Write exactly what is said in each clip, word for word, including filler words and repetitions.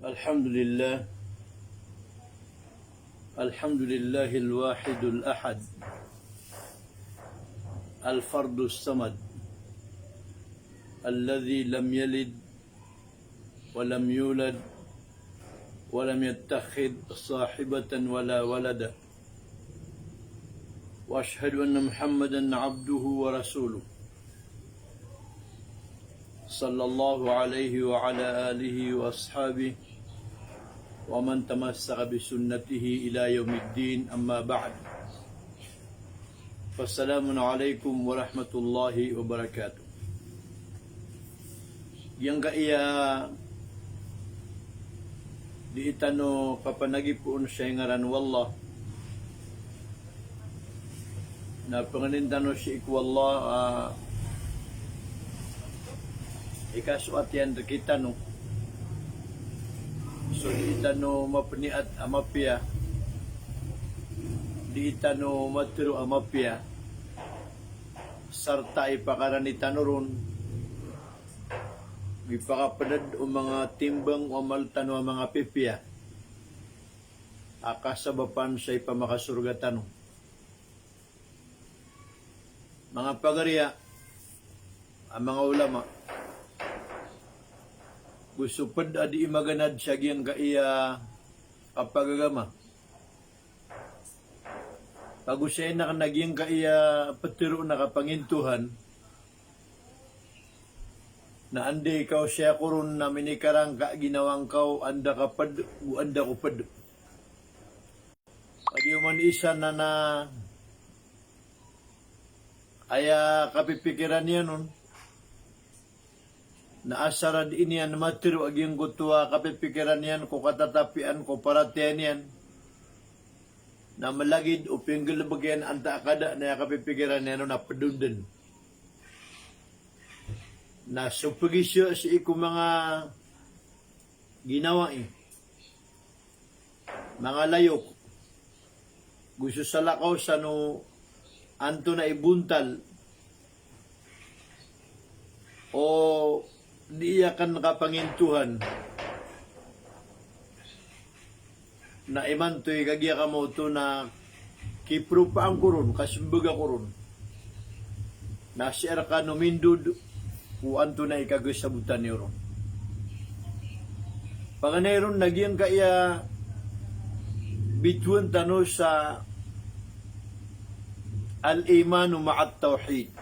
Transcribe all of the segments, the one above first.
الحمد لله. الحمد لله الواحد الأحد، الفرد الصمد، الذي لم يلد ولم يولد ولم يتخذ صاحبة ولا ولدا. وأشهد أن محمدا عبده ورسوله، صلى الله عليه وعلى آله وأصحابه ومن تمسك بسنته إلى يوم الدين، أما بعد. فالسلام عليكم ورحمة الله وبركاته. Giyangkaya dii tano kapanagipoon sa ngaran o Allah, na pangnin tano sii ko Allah a ikasoat iyan rkitano. So dii tano mapniat a mapiya, dii tano matharo a mapiya, sarta ipakarani tano ron, ipakapdad o manga timbang o amal tano a manga pipiya a kasabapan sa ipamakasorga tano. Manga pagariya a manga ulama, go so pd a dii maganad sa giyangkaya kapagagama, pagosay na kna giyangkaya ptharoon a kapangintohan, na anda i kaosay ako ron na minikarangka a ginawa ngka o anda ka pd, o anda ko pd. Pd oman isa na, na aya kapipikiran iyan on, na asar a dii niyan matharo a giyangkoto a kapipikiran iyan ko katatapian ko paratiyaya niyan, na mlagid o pinggalbk iyan antaa ka da na aya kapipikiran iyan on na pd on dn. Na so pgiza sii ko manga ginawai, manga layok, go so salakaw sa no antonaa i bontal o dii akn kapangintohan, na imanto i kagiya kamaoto na kipropaan ko ron, kasmbag ako ron, na sii rkano mindod o antonaa i kagasabotan iyo ron. Paganay ron na giyangkaya bitowan tano sa al-imanu ma'at tawhid.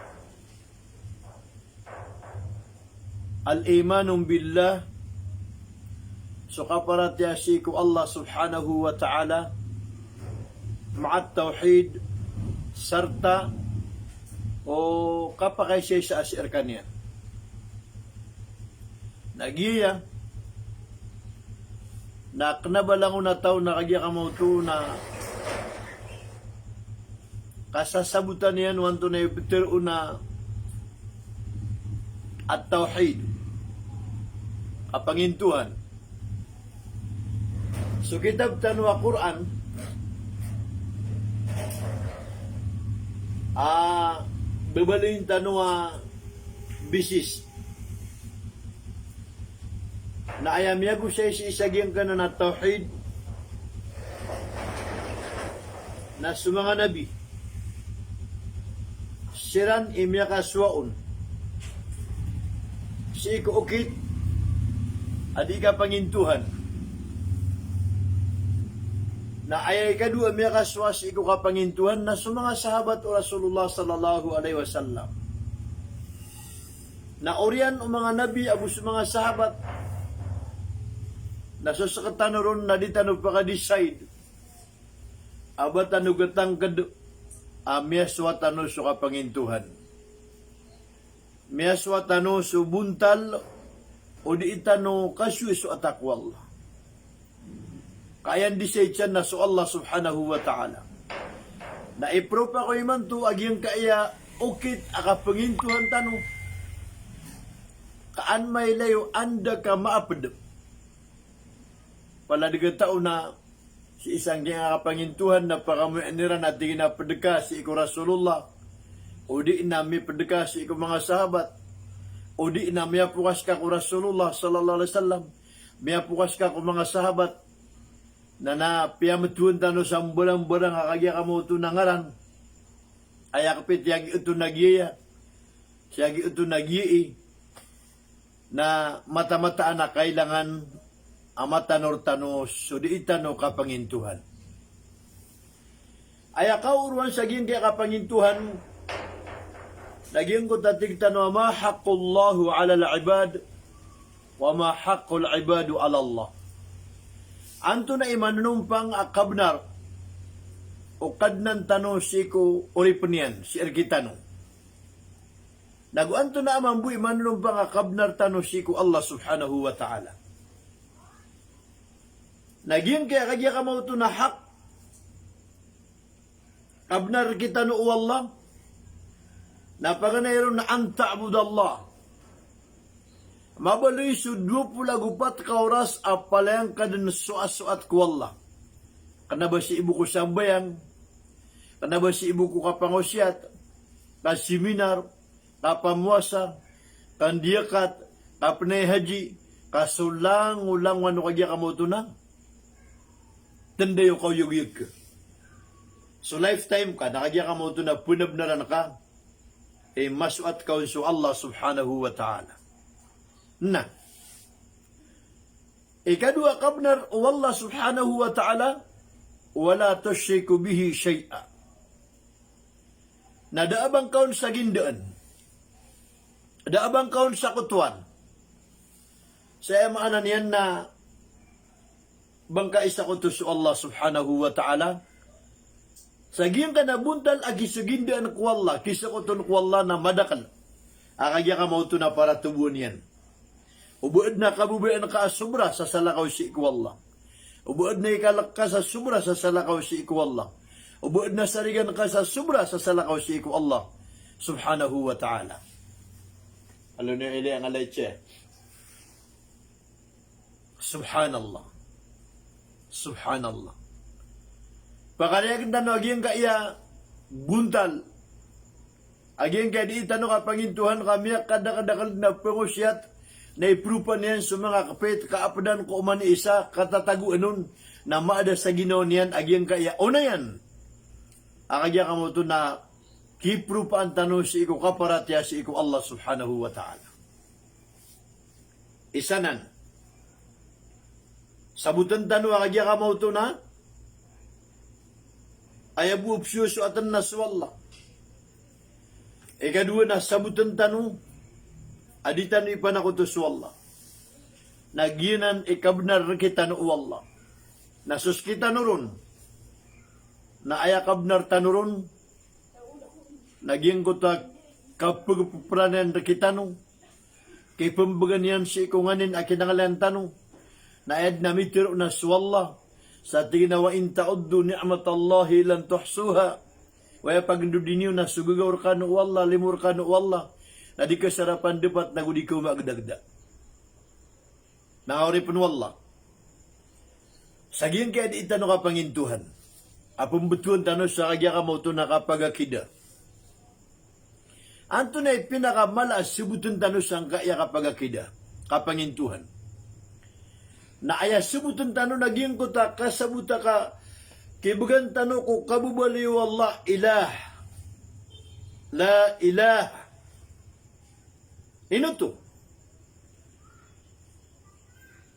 Al-imanu billah, so kaparatiyaya sii ko Allah subhanahu wa ta'ala, ma'at tawhid, sarta o kapakaisaisa a sii rkaniyan. Na giya na kna ba langon a taw na kagiya kamaoto na kasasabotan iyan o antonaa i ptharoon a at-tawhid, kapangintohan. So kitab tano a Qur'an a babalin tano a bisis na aya miyagosay sii sa giyangkanan a tawhid na so manga nabi, siran i miyakasowa on sii ko okit a dii kapangintohan. Na aya ikadowa a miyakasowa sii ko kapangintohan na so manga sahabat o Rasulullah sallallahu alaihi wasallam. Na oriyan o manga nabi ago so manga sahabat na so sktano ron na di tano paka-decide a ba tano gatangkd a miyasowa tano so kapangintohan, miyasowa tano so bontal o dii tano kasowa so atak o Allah. Ka aya ndisay tiyan na so Allah subhanahu wa ta'ala. Na ipropa ko imanto a giyangkaya okit a kapangintohan tano ka an mailay o anda ka maapd. Palad gataw na sii sangkaya kapangintohan na pakamoyan iran a tig iran a pd ka sii ko Rasulullah, o di na mipd ka sii ko manga sahabat, o di na miyapokas ka ko Rasulullah sallallahu alaihi wasallam, Miyapokas ka ko manga sahabat na, na piyametowan tano sa mbarangbarang a kagiya kamaoto na ngaran. Aya kapit iyan giyoto na giyaya, siya giyoto na giyai. Na mataan-mataan a kailangan a matanor tano so dii tano kapangintohan. Aya kaoroan sa giyangkaya kapangintohan, na giyangkoto a tig tano a ma haqqullahu alal ibad, wa ma haqqul ibadu alallah. Antonaa i manonompang a kabnar o Kadnan tano sii ko oripen iyan, sii rekitano. Nago antonaa mambo i manonompang a kabnar tano sii ko Allah subhanahu wa ta'ala. Na giyangkaya kagiya kamaoto na hak, kabnar rekitano o Allah, na paganay ron na an ta'budallah. Mabaloy so dowa polo ago pat ka oras a palaya ngka den soat-soat ko Allah. Kena ba sii bo ko sambayang, kena ba sii bo ko kapangosiyat, kaseminar, kapamowasa, kandiyakat, kapenay haji, ka so langolangon o kagiya kamaoto na tenda iyo kaoyagoyag ka. So lifetime ka na kagiya kamaoto na penabnaran ka i masoat ka on so Allah subhanahu wa ta'ala. Na ikadowa a kabnar o Allah subhanahu wa ta'ala, wala tushriku bihi shay'a. Na da a ba ngka on sagindaan, da a ba ngka on sakotoan. Sa aya maana niyan na ba ngka isakoto so Allah subhanahu wa ta'ala sa giyangkanan a bontal a kisagindaan ko Allah, kisakoton ko Allah na madakel a kagiya kamaoto na paratoboan iyan. O ba aden a kababayaan ka a sobra sa salakaw sii ko Allah. O ba aden a ikalek ka sa sobra sa salakaw sii ko Allah. O ba aden a sarigan ka sa sobra sa salakaw sii ko Allah subhanahu wa ta'ala. Alo niyo ili ang alay tse. Subhanallah. Subhanallah. Pakariyagen tano a giyangkaya bontal a giyangkaya dii tano kapangintohan ka miyakadakedakel na pengosiyat, na ipropa niyan so manga kapit ka apedan ko oman i isa, katatagoan on, na maada sa ginawa niyan a giyangkaya onayan a kagiya kamaoto na kipropaan tano sii ko kaparatiyaya sii ko Allah subhanahu wa ta'ala. Isa nan, saboten tano a kagiya kamaoto na aya bo a pesosoaten na so Allah. Ikadowa na saboten tano a di tano ipanakoto so Allah. Na giyanan i kabnar rekitano o Allah. Na so sekitano ron na aya kabnar tano ron na giyangkoto a kapegpeperan iyan rekitano, kipembegan iyan sii ko nganin a kinanglan tano, na aya den a mitero na so Allah sa tig iyan a wa in ta'uddu ni'matallahi lan tuhsuha. Waya pagndodi niyo na so gagaw rekano o Allah, limo rekano o Allah, na di ka sarapan depat nago di ka magedageda. Manga oripen o Allah, sa giyangkaya dii tano kapangintohan a pembetowan tano sa kagiya kamaoto na kapagakida. Antonaa i pinakamala a saboten tano sangkaya kapagakida, kapangintohan? Na aya saboten tano na giyangkoto a kasabot a ka, kibegan tano ko kababaloy o Allah, ilah. La ilaha. Ino oto?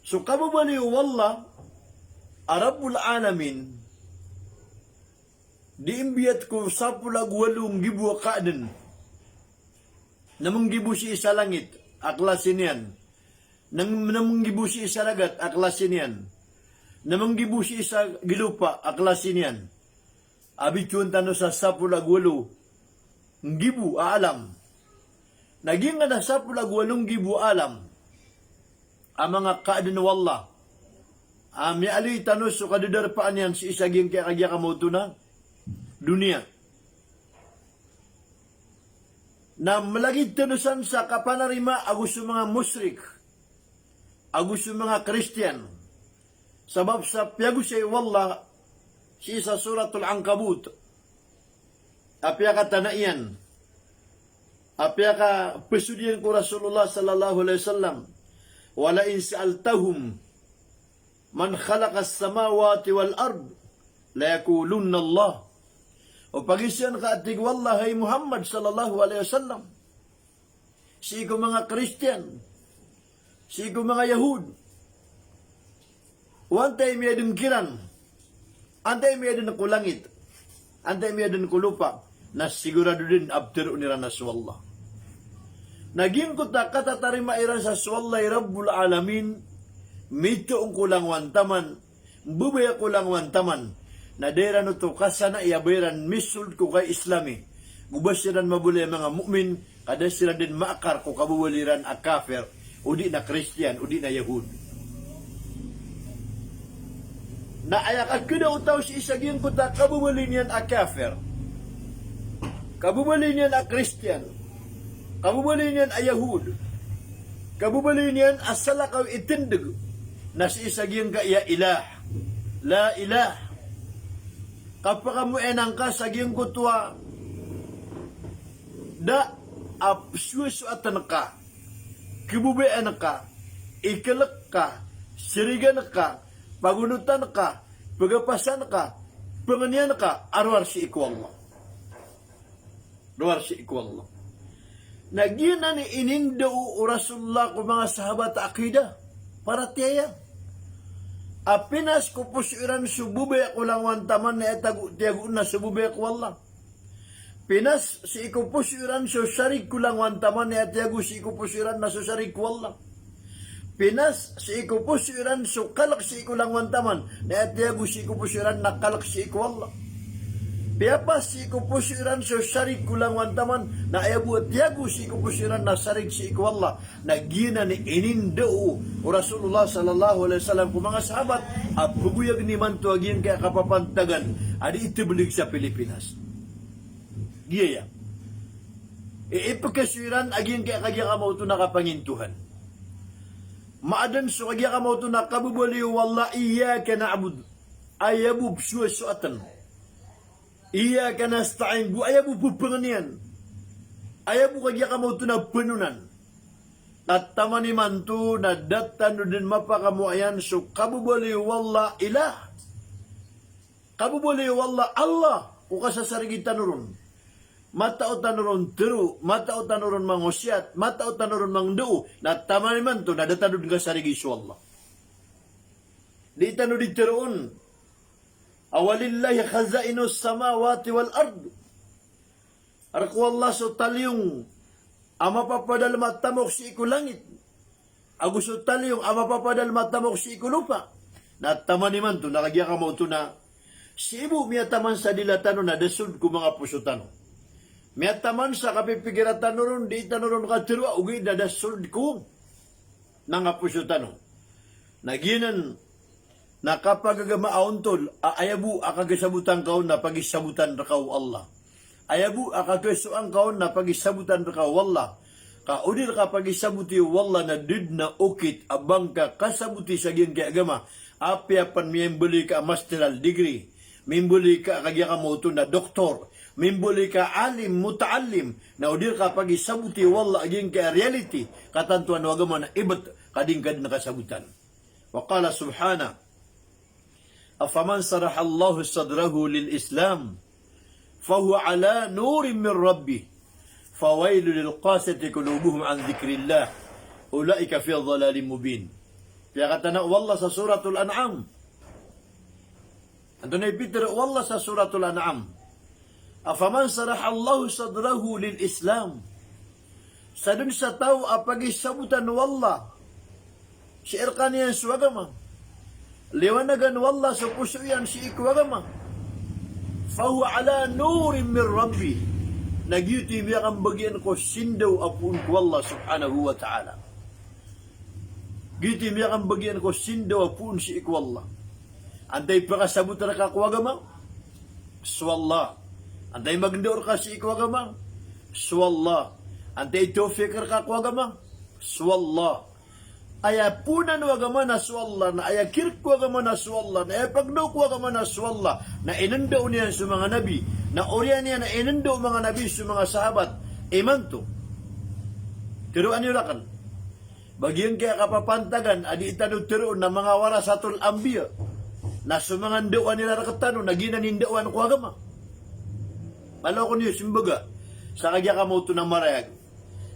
So kababaloy o Allah a Rabbul Alamin, dii mbiyat ko sapolo ago walo nggibo a kaaden na menggibo sii sa langit a klasi niyan, na, na menggibo sii sa dagat a klasi niyan, na menggibo sii sa gilopa a klasi niyan. A bitowan tano sa sapolo ago walo nggibo a alam. Na giyangkanan a sapolo ago walo nggibo a alam a manga kaaden o Allah a miyaaloy tano so kadadarpaan iyan sii sa giyangkaya kagiya kamaoto na doniya, na melagid tano san sa kapanarima ago so manga mushrik ago so manga Kristiyan. Sabap sa piyagosay o Allah sii sa Suratul Ankabut a piyakatana iyan, a piyakapesod iyan ko Rasulullah sallallahu alaihi wasallam, "Wa la in sa'altahum Man khalaqas samawati wal ard, layaqulunna Allah. O pagiza ngka, a tig o Allah, hay Muhammad sallallahu alaihi wasallam, sii ko manga Kristiyan, sii ko manga Yahud, o antaa i miyadn kiran, antaa i miyadn ko langit, antaa i miyadn ko lopa, na sigurado dn a ptharoon iran a so Allah. Na giyangkoto a katatarima iran sa so Allah i Rabbul Alamin, mitoon ko langowan taman, mbabaya ko langowan taman, na da iran oto kasanai a ba iran misold ko kay Islami, go ba siran mabolay a manga mu'min, ka da siran dn maakar ko kababaloy iran a kafir, odi na Kristiyan, odi na Yahud. Na aya kakhada o taw sii sa giyangkoto a kababaloy niyan a kafir, kababaloy niyan a Kristiyan, kababaloy niyan a Yahud, kababaloy niyan a salakaw i tindg, na sii sa giyangkaya ilah, la ilah. Kapakamoayan ngka sa giyangkoto a da a psowasoatan ka, khababayaan ka, iklk ka, sarigan ka, pagonotan ka, pagapasan ka, pangniyan ka, a rowar sii ko Allah. Rowar sii ko Allah. Na giyanan i inindao o Rasulullah ko manga sahabat a aqidah, paratiyaya. A pinas ko poso iran so babaya ko langowan taman na aya tago, tiyagoon na so babaya ko Allah. Pinas sii ko poso iran so sarig ko langowan taman na aya tiyago sii ko poso iran na so sarig ko Allah. Pinas sii ko poso iran so kalk sii ko langowan taman na aya tiyago sii ko poso iran na kalk sii ko Allah. Piyapas sii ko poso iran so sarig ko langowan taman na aya bo a tiyago sii ko poso iran na sarig sii ko Allah. Na giyanan i inindao o Rasulullah sallallahu alaihi wasallam ko manga sahabat a pagoyag imanto a giyangkaya kapapantagan a dii tablig sa Pilipinas. Giyaya i ipkhasoy iran a giyangkaya kagiya kamaoto na kapangintohan. Maadn so kagiya kamaoto na kababaloy o Allah, iyyaka na'budu. Aya bo psowasoatn. Iyyaka nasta'in, bo aya bo pphangniyan. Aya bo kagiya kamaoto na panonan. Na taman imanto na da tano dn mapakamoayan so kababaloy o Allah ilah. Kababaloy o Allah, Allah, ko kasasarigi tano ron. Matao tano ron tharo, matao tano ron mangosiyat, matao tano ron mangndao, na taman imanto na da tano dn kasarigi so Allah. Di tano di tharoon a walillahi khaza'inus samawati wal ard. Rk o Allah so taliyong a mapapadalm a tamok sii ko langit, ago so taliyong a mapapadalm a tamok sii ko lopa. Na taman imanto na kagiya kamaoto na sii bo miyataman sa dila tano na da sold ko manga poso tano. Miyataman sa kapipikira tano ron, di tano ron katharoa, ogaid na da sold ko manga poso tano. Na giyanan na kapagagama a ontol a aya bo a kagasabotan ka on na pagisabotan rka o Allah. Aya bo a kagasoang ka on na pagisabotan rka o Allah. Ka o di rka pagisaboti o Allah na da dn a okit a ba ngka kasaboti sa giyangkaya agama. Apiya pn miyambalay ka a masteral degree, mimbalay ka a kagiya kamaoto na doktor, mimbalay ka a alim, muta'allim, na o di rka pagisaboti o Allah a giyangkaya reality, katantoan o agama na ibt ka di ngka dn kasabotan. Wa qala subhanahu, afaman sharaha Allahu sadrahu lil Islam, fahuwa ala nurin min rabbih, fawailul lil qasiyati qulubuhum an dhikrillah, ulaika fi dhalalin mubin. Piyakatana o Allah sa Suratul An'am. Antonaa i pitharo o Allah sa Suratul An'am? Afaman sharaha Allahu sadrahu lil Islam. Sadn sa taw a pagisabotan o Allah sii rkaniyan so agama, liwanagan o Allah so poso iyan sii ko agama, fahuwa ala nurin min rabbih. Na giyoto i miyakambagi iyan ko sindaw a poon ko Allah subhanahu wa ta'ala. Giyoto i miyakambagi iyan ko sindaw a poon sii ko Allah. Antaa i pakasabot rka ko agama? So Allah. Antaa i magndao rka sii ko agama? So Allah. Antaa i tawfiq rka ko agama? So Allah. Aya poonan o agama na so Allah, na aya kirk ko agama na so Allah, na aya pagndao ko agama na so Allah, na inndao niyan so manga nabi, na oriyan iyan a inndao o manga nabi so manga sahabat. Imanto, tharoa niyo rakn. Ba giyangkaya kapapantagan a dii tano tharoon a manga warasatul anbiya, na so manga ndao iran rktano na giyanan i ndao ko agama. Malo ko niyo simbaga sa kagiya kamaoto na marayag.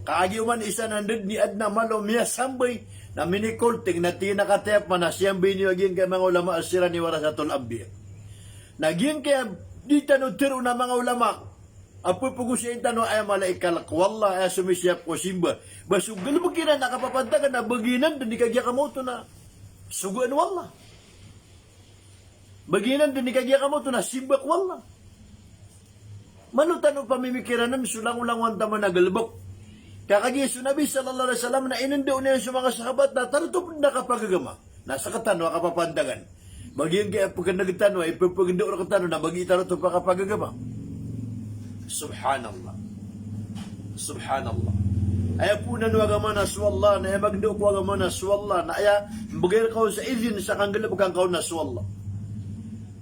Ka kagiya oman isa na ndad ni adn a malo miyasambay, na minikolting, na tig iyan a kataya pman a siyambay niyo a giyangkaya manga ulama a siran i warasatul anbiya. Na giyangkaya dii tano tharoon a manga ulama a pphagosay tano, aya mala i kalk o Allah, aya somisiyap ko simba. Ba so galbk iran a kapapantagan na ba giyanan dn i kagiya kamaoto na sogoan o Allah. Ba giyanan dn i kagiya kamaoto na simba ko Allah. Malo tano pamimikiranan so langolangowan taman a galbk. Ka kagiya so Nabi sallallahu alaihi wasallam na inndao niyan so manga sahabat na tarotop dn a kapagagama. Na sktano a kapapantagan. Ba giyangkaya pknag tano a ipphagndao rktano na ba gii tarotop a kapagagama. Subhanallah. Subhanallah. Aya poonan o agama na so Allah, na aya magndao ko agama na so Allah, na aya mbgay rka on sa idhin sa kanggalbkan ka on na so Allah.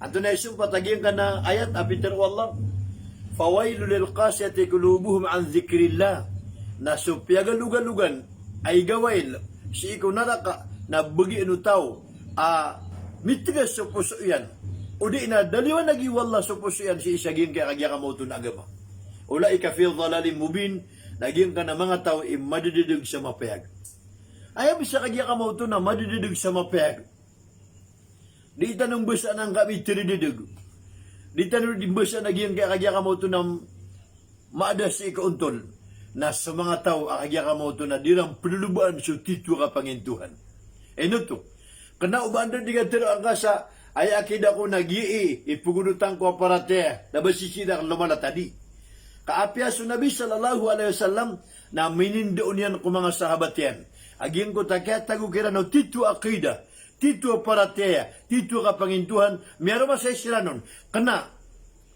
Antonaa i sompat a giyangkanan a ayat a pitharo o Allah? Fawailul lil qasiyati qulubuhum an dhikrillah. Na so piyagalogalogan a igawail sii ko naraka na bgi o taw a mitgas so poso iyan, odi na daliwanagi o Allah so poso iyan sii sa giyangkaya kagiya kamaoto na agama. Ulaika fi dhalalin mubin, na giyangkanan a manga taw i madadadg sa mapayag. Aya bisa kagiya kamaoto na madadadg sa mapayag. Dii tano mbasaan angka mitadadadg. Dii tano dii mbasaan a giyangkaya kagiya kamaoto na maada sii ko ontol. Na so manga taw a kagiya kamaoto na dii ran plolobaan so titho a kapangintohan. Ino oto? Kna o ba anda dii katharo angka sa aya akida ko na giyai i pgodotan ko a paratiyaya, na ba sisii ran lomala tadi. Ka apiya so Nabi sallallahu alaihi wasallam na minindao niyan ko manga sahabat iyan a giyangkoto a kiyatagok iran o titho a akida, titho a paratiyaya, titho a kapangintohan, miyaroma sa isiran on. Kna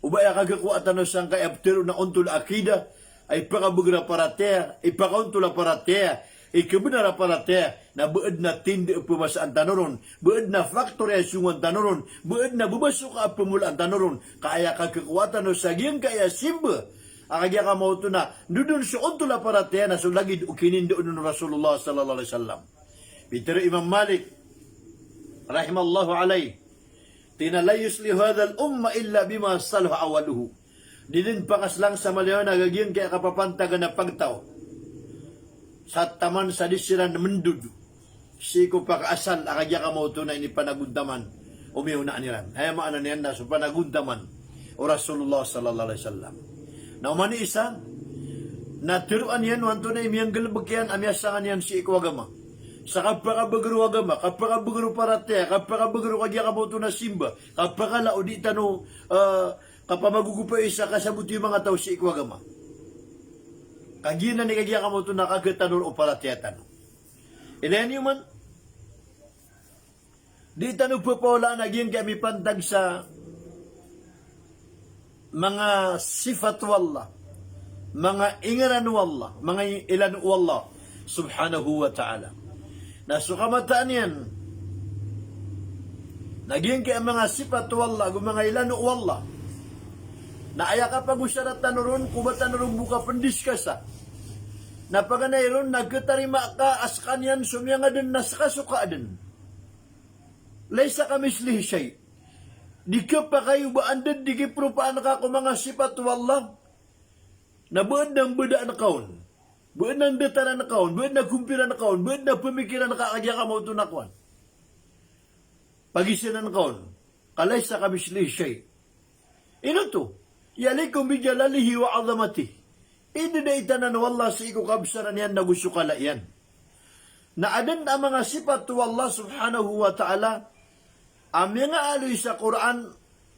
o ba aya kakokowa tano sangkai a ptharoon a ontol a akida, a ipakabagr a paratiyaya, ipakaontol a paratiyaya, ikabnar a paratiyaya, na ba adn a tindg a pmasaan tano ron, ba adn a faktor a iyasongowan tano ron, ba adn a babasoka a pmolaan tano ron, ka aya kakokowa tano sa giyangkaya simba a kagiya kamaoto na ndodon so ontol a paratiyaya na so lagid o kinindao on o Rasulullah sallallahu alaihi wasallam. Pitharo i Imam Malik, rahimallahu alaih, tig iyan a, "La yuslihu hadhal ummah illa bima salaha awwaluhu." Di dn pakaslang sa maliyo na giyangkaya kapapantagan a pagtaw sa taman sa di siran mndod sii ko pakaasal a kagiya kamaoto na inipanagontaman o miyaona iran. Aya maana niyan na so panagontaman o Rasulullah sallallahu alaihi wasallam. Na oman i isa na tharoan iyan o antonaa i miyanggalbk iyan a miyasangan iyan sii ko agama. Sa kapakabagr o agama, kapakabagr o paratiyaya, kapakabagr o kagiya kamaoto na simba, kapakala o di tano, eh, kapamagogopa isa kasaboti o manga taw sii ko agama. Kagiya nan i kagiya kamaoto na kaga tano o paratiyaya tano. Ilaya niyo man. Di tano pphawlaan a giyangkaya mipantag sa manga sifat o Allah, manga ingaran o Allah, manga i-, ilano o Allah subhanahu wa ta'ala. Na so kamataan iyan na giyangkaya manga sifat o Allah ago manga ilano o Allah na aya kapagosara tano ron ko ba tano ron bo kapndiskasa. Na paganay ron na khatarima ka a skaniyan so miyangadn na ska so kaadn. Laysa kamithlihi shay. Di khapakay o ba anda dn i kipropaan ka ko manga sifat o Allah na ba adn a mbadaan ka on, ba adn a ndataran ka on, ba adn a kompiran ka on, ba adn a pmikiran ka a kagiya kamaoto na kowan, pagisanan ka on. Ka laysa kamithlihi shay. Ino oto? Yaliqu bijalalihi wa azamatihi. Idadaitanan o Allah sii ko kabsaran iyan ago so kala iyan. Na adn a manga sifat o Allah subhanahu wa ta'ala a miyangaaloy sa Qur'an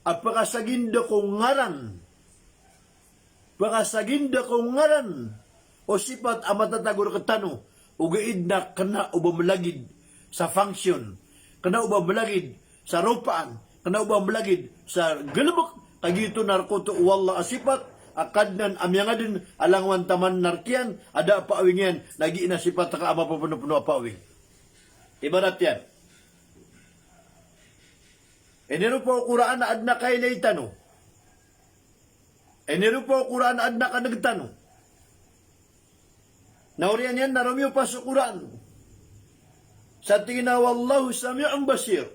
a pakasaginda ko ngaran. Pakasaginda ko ngaran o sifat a matatago rktano, ogaid na kna o ba mlagid sa function, kna o ba mlagid sa ropaan, kna o ba mlagid sa galbk, ka giyoto na rk oto o Allah a sifat a Kadnan a miyangadn a langowan taman na rk iyan a da a paawing iyan, na giya na sifat ka a mapapnopno a paawing. Ibarat iyan, iniropa o Qur'an a adn a kailay tano. Iniropa o Qur'an a adn a kan'g tano. Na oriyan iyan na romiyopa so Qur'an. Sa tig iyan a, "Wallahu sami'un basir."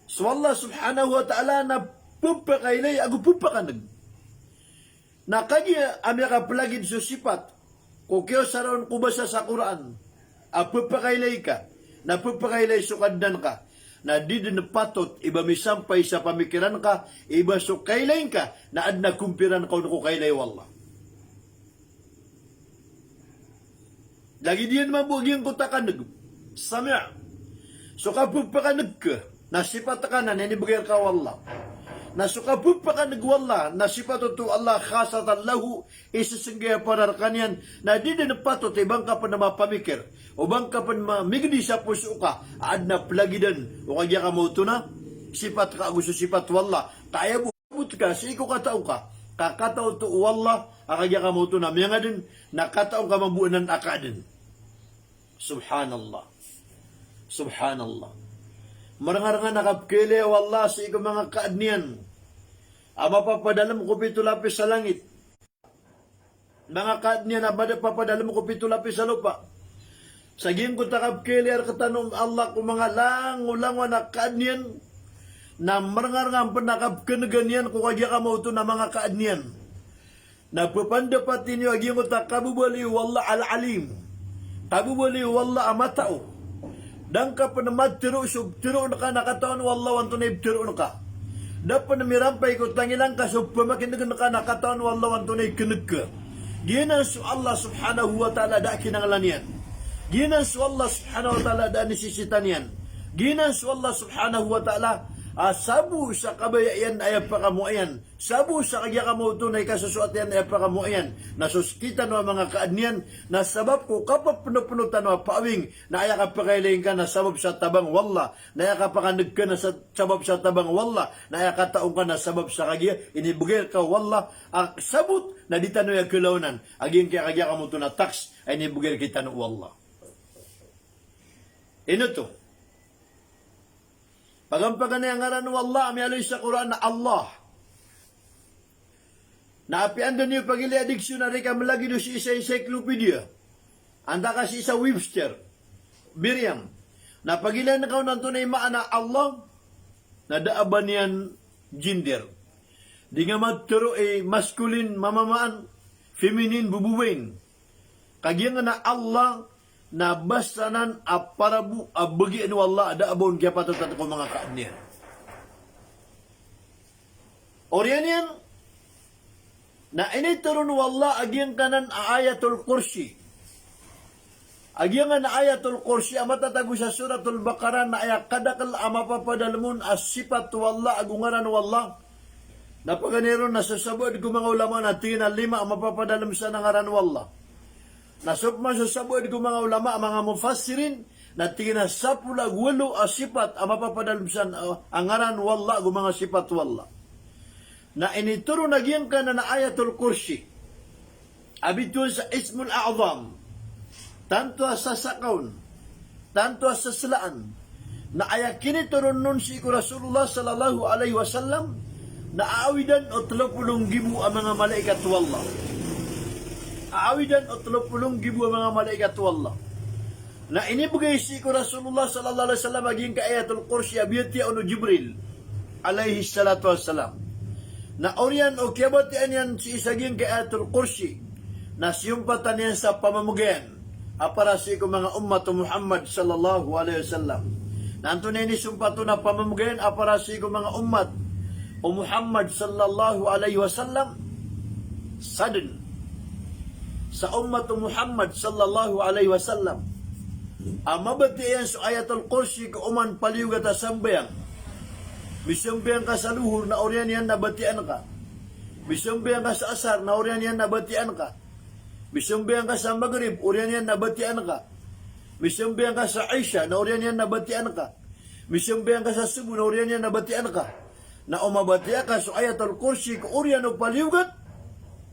So Allah subhanahu wa ta'ala na pphakailay ago pphakan'g. Na kagiya a miyakaplagid so sipat ko kiyaosara on ko basa sa Qur'an a pphakailay ka, na pphakailay so Kadnan ka, na di dn patot i ba misampay sa pamikiran ka i ba so kailay ngka na adn a kompiran ka on ko kailay o Allah. Lagid iyan mambo a giyangkoto a kan'g, Sami'. So kapphakakan'g ka na sipat ka anan a inibgay rka o Allah. Na so kapphakakan'g o Allah na sipat oto o Allah, khasatan lahu, isisnggay a para rkaniyan, na di dn patot i ba ngka pn mapamikir o ba ngka pn mamigdi sa poso ka a adn a plagidan o kagiya ka maoto na sipat ka ago so sipat o Allah. Ka aya bo Sabot ka sii ko katao ka, ka katao oto o Allah a kagiya ka maoto na miyangadn, na katao ngka mambo anan a kaadn. Subhanallah. Subhanallah. Marngarngan a kapkhailaya o Allah sii ko manga kaadn iyan a mapapadalm ko pito lapis a langit. Manga kaadn iyan a mada papadalm ko pito lapis a lopa. Sa giyangkoto a kapkhailaya rktano o Allah ko manga langolangon a kaadn iyan, na marngarngan pn a kapkhan'gan iyan ko kagiya ka maoto na manga kaadn iyan. Na pphapandapati niyo a giyangkoto a kababaloy o Allah Al-Alim. Kababaloy o Allah a matao. Da ngka pn matero so ptero ngka na katawan o Allah o antonaa i ptero ngka. Da pn mirampay ko tangila ngka so pamakin'g ngka na katawan o Allah o antonaa i kin'g ka. Giyanan so Allah subhanahu wa ta'ala a da a kinanglan iyan. Giyanan so Allah subhanahu wa ta'ala a da a nisisita niyan. Giyanan so Allah subhanahu wa ta'ala a sabo sa kabaya iyan a aya pakamoa iyan. Sabo sa kagiya ka maoto na ikasosoat iyan a aya pakamoa iyan. Na so sktano a manga kaadn iyan na sabap ko kapapnopno tano a paawing na aya kapakailay ngka na sabap sa tabang o Allah, na aya kapakan'g ka na sa-, sabap sa tabang o Allah, na aya katao ngka na sabap sa kagiya inibgay rka o Allah a sabot na di tano aya kalawanan a giyangkaya kagiya ka maoto na tax a inibgay rktano o Allah. Ino oto? Paganay a ngaran o Allah a miyaaloy sa Qur'an na Allah. Na apiya anda niyo pagilaya a dictionary ka mlagid o sii sa encyclopedia, antaa ka sii sa Webster, Merriam, na pagilayn ka on antonaa i maana o Allah, na da a ba niyan gender. Di nga matero i masculine, mamamaan, feminine, bobobain. Ka giyangkanan a Allah na basa anan a para bo a bagian o Allah a da a ba on kiyapatotan ko manga kaadn iyan. Oriyan iyan na initoron o Allah a giyangkanan a Ayatul Kursi. A giyangkanan a Ayatul Kursi a matatago sa Suratul Baqarah na aya kadakl a mapapadalm on a sipat o Allah ago ngaran o Allah. Na paganay ron na so sabaad ko manga ulama na tig iyan a lima a mapapadalm san a ngaran o Allah. Na so pman so sabaad ko manga ulama, manga mufassirin, na tig iyan a sapolo ago walo a sipat a mapapadalm san, ah, a ngaran o Allah ago manga sipat o Allah. Na initoron a giyangkanan a Ayatul Kursi a bitowan sa Ismul A'zam, tanto a sasakawn, tanto a saslaan, na aya kinitoron on sii ko Rasulullah sallallahu alaihi wasallam, na aawidan o tlo polo nggibo a manga malaikat o Allah. Aawidan o tlo polo nggibo a manga malaikat o Allah. Na inibgay sii ko Rasulullah sallallahu alaihi wasallam a giyangkai a Ayatul Kursi a biyatiya on o Jibril alayhis salatu wassalam. Na oriyan o kiyabatiyaan iyan sii sa giyangkai a Ayatul Kursi, na siyompatan iyan sa pamamgayan a para sii ko manga ummat o Muhammad sallallahu alaihi wasallam. Na antonaa i inisompat on a pamamgayan a para sii ko manga ummat o Muhammad sallallahu alaihi wasallam? Sa dn sa ummat o Muhammad sallallahu alaihi wasallam a mabatiya iyan so Ayatul Kursi ko oman paliyogat a sambayang. Misambayang ka sa Lohor na oriyan iyan na batiyaan ka. Misambayang ka sa Asar na oriyan iyan na batiyaan ka. Misambayang ka sa Magrib, oriyan iyan na batiyaan ka. Misambayang ka sa Isha na oriyan iyan na batiyaan ka. Misambayang ka sa Subo na oriyan iyan na batiyaan ka. Na o mabatiya ka so Ayatul Kursi ko oriyan o paliyogat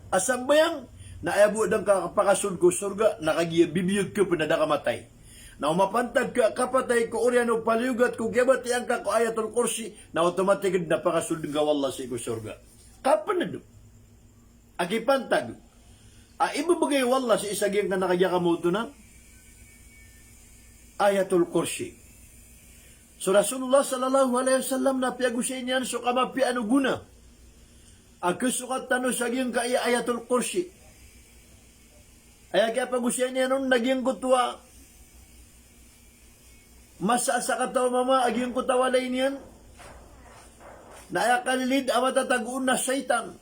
a sambayang, na aya bo a da ngka pakasold ko sorga na kagiya bibiyag ka pn a da ka matay. Na o mapantag ka a kapatay ko oriyan o paliyogat ko kiyabatiyaan ka ko Ayatul Kursi, na automatic na pakasold ngka o Allah sii ko sorga. Kapnd a kipantag a ibebegay o Allah sii sa giyangkanan a kagiya ka maoto na Ayatul Kursi. So Rasulullah sallallahu alaihi wasallam na piyagosay niyan so kamapiyaan o gona a kasokat tano sa giyangkaya Ayatul Kursi. Aya kiyapagosay niyan on na giyangkoto a masa a sakataw a mama a giyangkoto a walay niyan na aya kalilid a matatago on na shaytan.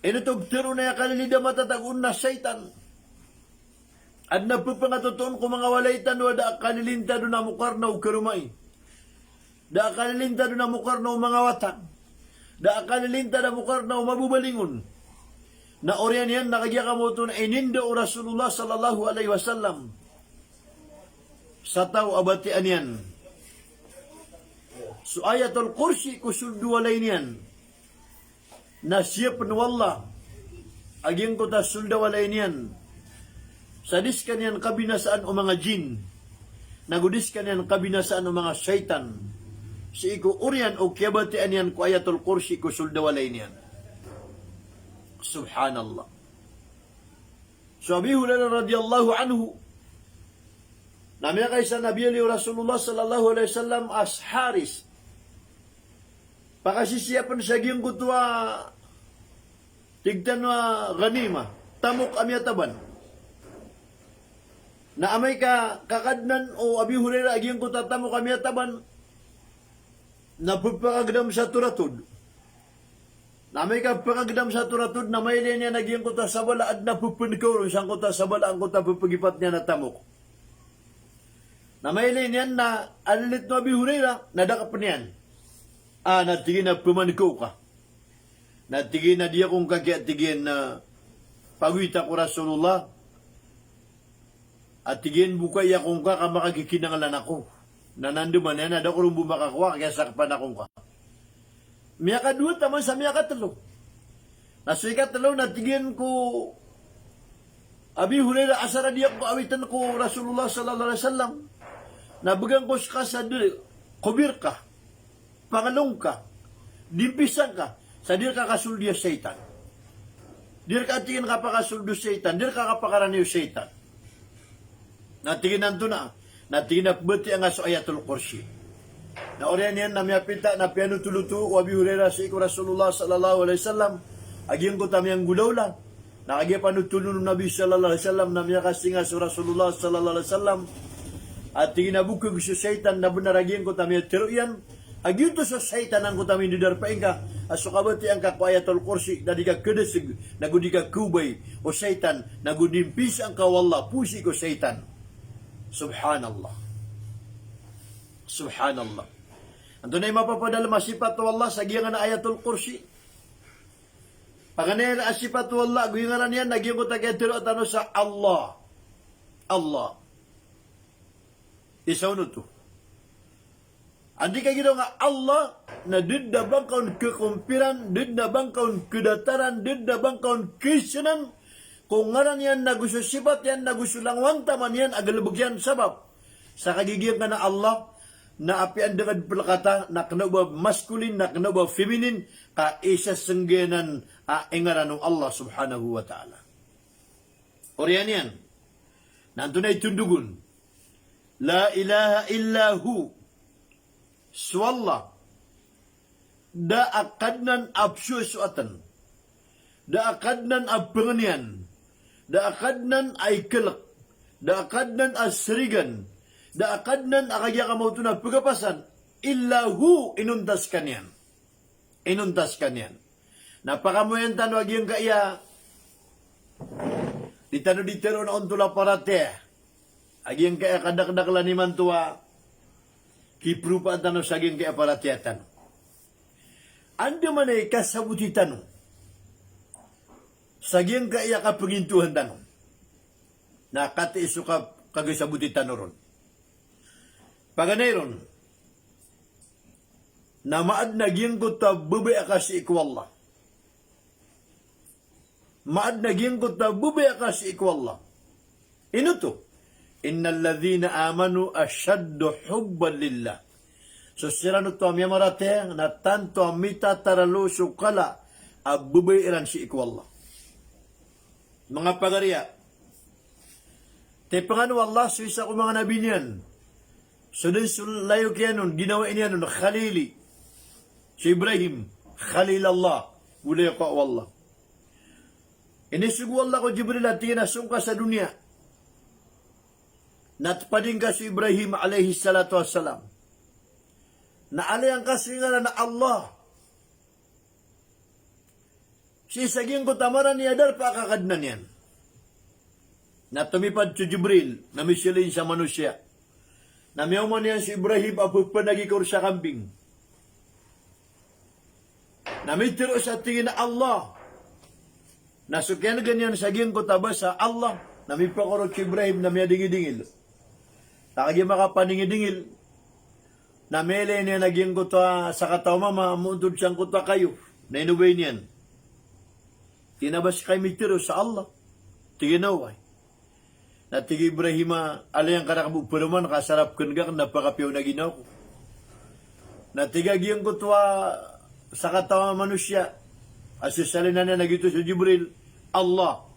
Ino oto pitharo on a aya kalilid a matatago on na shaytan? Adn a pphangatotoon ko manga walay tano a da a kalilintad on a mokarna o karomai. Da a kalilintad on a mokarna o manga wata. Da a kalilintad a mokarna o mababalingon. Na oriyan iyan na kagiya ka maoto na ininda o Rasulullah sallallahu alaihi wasallam sa taw a batiyaan iyan so Ayatul Kursi ko sold o walay niyan. Na siyapn o Allah a giyangkoto a sold a walay niyan sa di skaniyan kabinasaan o manga jinn, nago di skaniyan kabinasaan o manga shaytan, sii ko oriyan o kiyabatiyaan iyan ko Ayatul Kursi ko sold a walay niyan. Subhanallah. So Abi Hurairah radhiyallahu anhu na miyakaisa na biyaloy o Rasulullah sallallahu alaihi wasallam a si Haris. Pakasisiyapn sa giyangkoto a tig tano a ghanimah, tamok a miyataban. Na amay ka kakadnan o Abi Hurairah a giyangkoto a tamok a miyataban na pphakagdam sa toratod. Na amay ka pphakagdam sa toratod na mailay niyan a giyangkoto a sabala a adn a pphankaw ron sangkoto a sabala angkoto a pphagipat niyan a tamok. Na mailay niyan na alilitn o Abi Hurairah na dakpn iyan. A, na tig iyan a pmankaw ka. Na tig iyan a di ako ngka kiya, tig iyan, a pagowit ako o Rasulullah. A tig iyan bo ka aya ko ngka ka makakikinanglan ako. Na nandaman iyan a da ko ron bo makakowa ka kiyasakpan ako ngka. Miyakadowa taman sa miyakatlo. Na so ikatlo na tig iyan ko Abi Hurairah, asar a di ako awitn ko Rasulullah sallallahu alaihi wasallam na bgan ko ska sa diri, kobir ka, panglong ka, dimpisan ka, sa di rka kasoldi a shaytan. Di rka, tig iyan, kapakasoldi o shaytan, di rka kapakarani o shaytan. Na tig iyan antonaa? Na tig iyan a pbatiya nga so Ayatul Kursi. Na oriyan iyan na miyapita na piyanothol oto o Abi Hurairah sii ko Rasulullah sallallahu alaihi wasallam a giyangkoto a miyanggolawla. Na kagiya panothol on o Nabi sallallahu alaihi wasallam na miyakasinga so Rasulullah sallallahu alaihi wasallam a tig iyan a bokg so shaytan na bnar a giyangkoto a miyatharo iyan. A giyoto so shaytan angkoto a mindadarpa ingka a so kabatiya angka ko Ayatul Kursi na di ka khadasg, nago di ka khaobay o shaytan, nago di mpisan ka o Allah, posi ko shaytan. Subhanallah. Subhanallah. Antonaa i mapapadalm a sipat o Allah sa giyanan a Ayatul Kursi? Paganay a sipat o Allah, ago i ngaran iyan na giyangkoto a kiyatharoa tano sa Allah. Allah. Isa on oto. Anda i kagiraw nga Allah, na da dn a ba ngka on khakompiran, da dn a ba ngka on khadataran, da dn a ba ngka on khasanan ko ngaran iyan, nago so sipat iyan, nago so langowan taman iyan a galbk iyan, sabap sa kagiya giyangkanan a Allah na apiya anda ka dn plkata na kna o ba masculine, na kna o ba feminine, ka isa sanggiyanan a ingaran o Allah subhanahu wa ta'ala. Oriyan iyan na antonaa i tondog on? La ilaha illa hu. So Allah, da a Kadnan a pzoasoatn, da a Kadnan a pangniyan, da a Kadnan a iklk, da a Kadnan a srigan, da a Kadnan a kagiya ka maoto na pkhapasan, illa hu, inonta skaniyan. Inonta skaniyan. Na pakamoyan tano a giyangkaya di tano di tharoon a ontol a paratiyaya. A giyangkaya kadakdaklan imanto a kipropaan tano sa giyangkaya paratiyaya tano. Andamanaya i kasaboti tano sa giyangkaya kapangintohan tano, na katii so ka-, kagasaboti tano ron. Paganay ron, na maadn a giyangkoto a babaya ka sii ko Allah. Maadn a giyangkoto a babaya ka sii ko Allah. Ino oto? Innal ladhina amanu ashaddu hubban lillah. So siran oto a miyamaratiyaya na tanto a mitataralo so kala a babaya iran sii ko Allah. Manga pagariya, Tiyapngan o Allah so isa ko manga nabi niyan. So dn so layok iyan on, ginawa iyan on, Khalili. So Ibrahim, Khalilallah. Golayoka o Allah. Inisogo o Allah ko Jibril a tig iyan a song ka sa doniya. Na tpading ka so Ibrahim alayhis salatu wassalam. Na alayan ka so ingaran a Allah. Sii sa giyangkoto a marani a darpa a kakadnan iyan. Na tomipad so Jibril, na misilin sa manosiya. Na miyaoma niyan so Ibrahim a pphanagikorn sa kambing. Na mitharo sa tig iyan a Allah. Na so kiyanega niyan sa giyangkoto a basa Allah, na mipakorot so Ibrahim na miyadingidingil. Na kagiya makapaningidingil, na miyailay niyan a giyangkoto a sakataw a mama a moontod sangkoto a kayo, na inobay niyan. Tig iyan a ba ska i mitharo sa Allah? Tig iyan a oway. Na tig i Ibrahim a, alayan ka rakn bo paroman ka sa rap kn gakn na pakapiya on a ginawa ko. Na tig a giyangkoto a sakataw a manosiya a sisalinan iyan a giyoto so Jibril, Allah.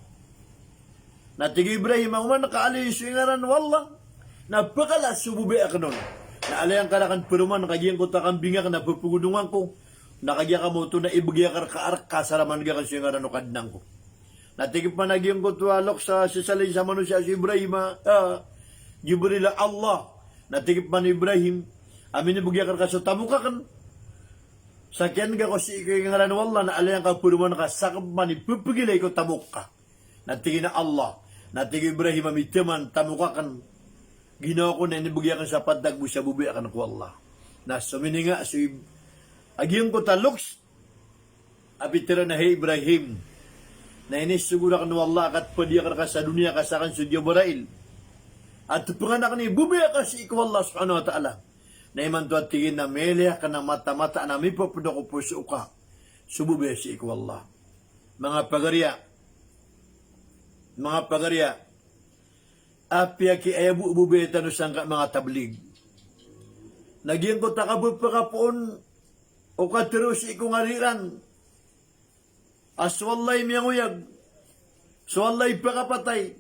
Na tig i Ibrahim a oman ka alayan so ingaran o Allah, na pkala so bobay akn on. Na alayan ka rakn paroman ka giyangkoto a kambing akn na pphagodongan ko. Na kagiya ka maoto na ibgay akn rka a rk ka sa raman gakn so ingaran o Kadnan ko. Na tig pman a giyangkoto a loks a sisalin sa manosiya so Ibrahim a, a, Jibril a Allah. Na tig pman o Ibrahim a minibgay akn rka so tamok akn. Sa kiyanega ko sii ko ingaran o Allah na alayan ka paroman ka sa kpman i pphagilay ko tamok ka. Na tig iyan a Allah. Na tig i Ibrahim a mitaman tamok akn. Ginawa ko na inibgay akn sa pantag bo sa bobay akn ko Allah. Na so mininga so Ib-, a giyangkoto a loks a pitharo na hay Ibrahim. Na inisogo rakn o Allah a katpadi akn rka sa doniya ka sakn so Jabrail. A tpngan akn i bobay aka sii ko Allah subhanahu wa ta'ala. Na imanto a tig iyan na miyailay akn a mata-mata na mipapdo ko poso ka so bobay sii ko Allah. Manga pagariya, manga pagariya, apiya ki aya bo o bobay tano sangkai a manga tablig. Na giyangkoto a kapphakapoon o katharo sii ko ngari iran a so Allah i miyangoyag, so Allah i phakapatay,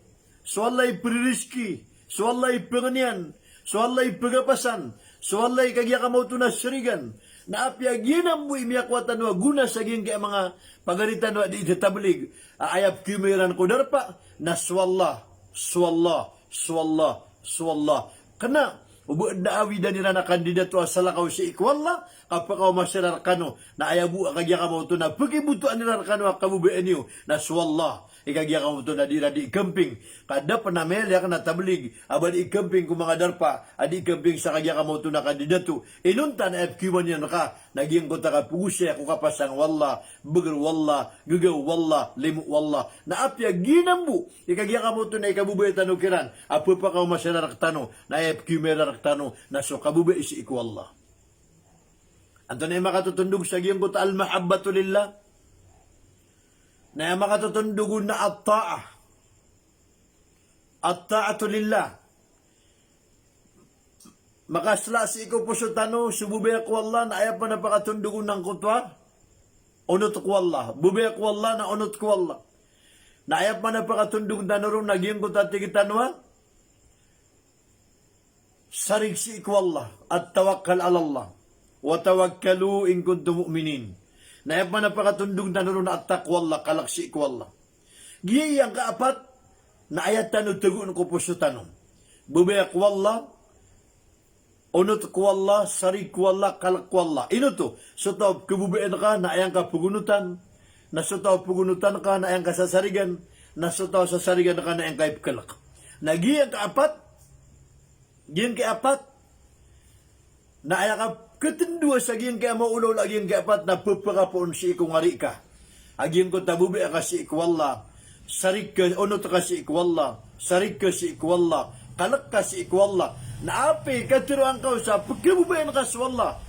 so Allah i phririski, so Allah i phangniyan, so Allah i phakapasan, so Allah i kagiya ka maoto na sarigan. Na apiya giyanan bo i miyakowa tano a gona sa giyangkai a manga pagari tano a di tatablig a aya pkiyoma iran ko darpa na so Allah, so Allah, so Allah, so Allah. Kna o ba adn a awidan iran a kandidato a salakaw sii ko Allah, ka pkaoma siran rkano, na aya bo a kagiya ka maoto na pkibotoan iran rkano a kababayaan iyo, na so Allah i kagiya ka maoto na di iran di kamping. Ka da pn a miyailay akn a tablig a ba di kamping ko manga darpa a di kamping sa kagiya ka maoto na kandidato. Inonta na aya pkiyoma niyan rka na giyangkoto a kapagosaya ko kapasang o Allah, bagr o Allah, gagaw o Allah, limo o Allah. Na apiya giyanan bo i kagiya ka maoto na ikababaya tano kiran a pphakaoma siran rktano, na aya pkiyoma iran rktano na so kababaya sii ko Allah. Antonaa i makatotondog sa giyangkoto a al-mahabbatu lillah? Na aya makatotondog on na at-ta'ah. At-ta'atu lillah. Makasla sii ko poso tano so babaya ko Allah, na aya pman a pakatondog on angkoto a onot ko Allah. Babaya ko Allah na onot ko Allah. Na aya pman a pakatondog tano ron na giyangkoto a tig tano a sarig sii ko Allah, at-tawakkal ala Allah, wa tawakkalu in kuntum mu'minin. Na aya pman a pakatondog tano ron na at-taqwa Allah, kalk sii ko Allah. Giyai angkaapat na aya tano tagoon ko poso tano. Babaya ko Allah, onot ko Allah, sarig ko Allah, kalk ko Allah. Ino oto? So taw a pkhababayaan ka na aya ngka pagonotan, na so taw a pagonotan ka na aya ngka sasarigan, na so taw a sasarigan ka na aya ngka ipkhalk. Na giyai angkaapat, giyai angkaapat, na aya kapkhatndoa sa giyangkai a maolaola a giyangkaapat na pphakapoon sii ko ngari ka a giyangkoto a babaya ka sii ko Allah, sarig ka, onot ka sii ko Allah, sarig ka sii ko Allah, kalk ka sii ko Allah. Na apiya katharoa ngka on sa pkhababayaan ka so Allah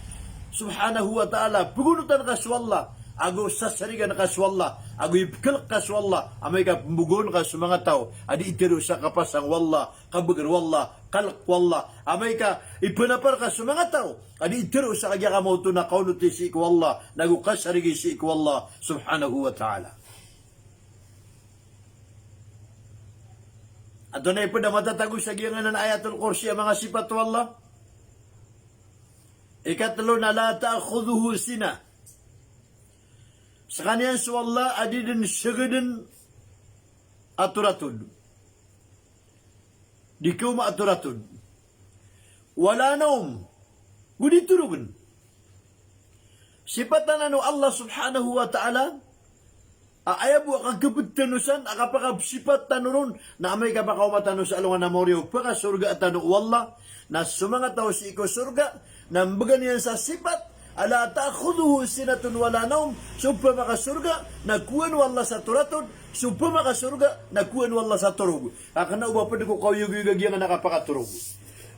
subhanahu wa ta'ala, pagonotan ka so Allah, ago sasarigan ka so Allah, ago ipkhalk ka so Allah, amay ka pmbogoon ka so manga taw a di itharo sa kapasang o Allah, kabagr o Allah, kalk o Allah, amay ka iphanapar ka so manga taw a di itharo sa kagiya ka maoto na kaonoti sii ko Allah, nago kasarigi sii ko Allah subhanahu wa ta'ala. Antonaa i pd a matatago sa giyangkanan a Ayatul Kursi a manga sipat o Allah? Ikatlo na la ta'khudhuhu sinah. Skaniyan so Allah a di dn sgdn a toratod. Di kawma a toratod. Wala nawm. Go di torogn. Sipat anan o Allah subhanahu wa ta'ala a aya bo a kakapd tano san a kapakasipat tano ron na amay ka pakaoma tano sa alongan a maori o pakasorga tano o Allah, na so manga taw sii ko sorga na mbgan iyan sa sipat a la ta'khudhuhu sinatun wala nawm, so pamakasorga na kowaan o Allah sa toratod, so pamakasorga na kowaan o Allah sa torog. A kna o ba pd ko kaoyagoyag a giyangkanan a kapakatorog.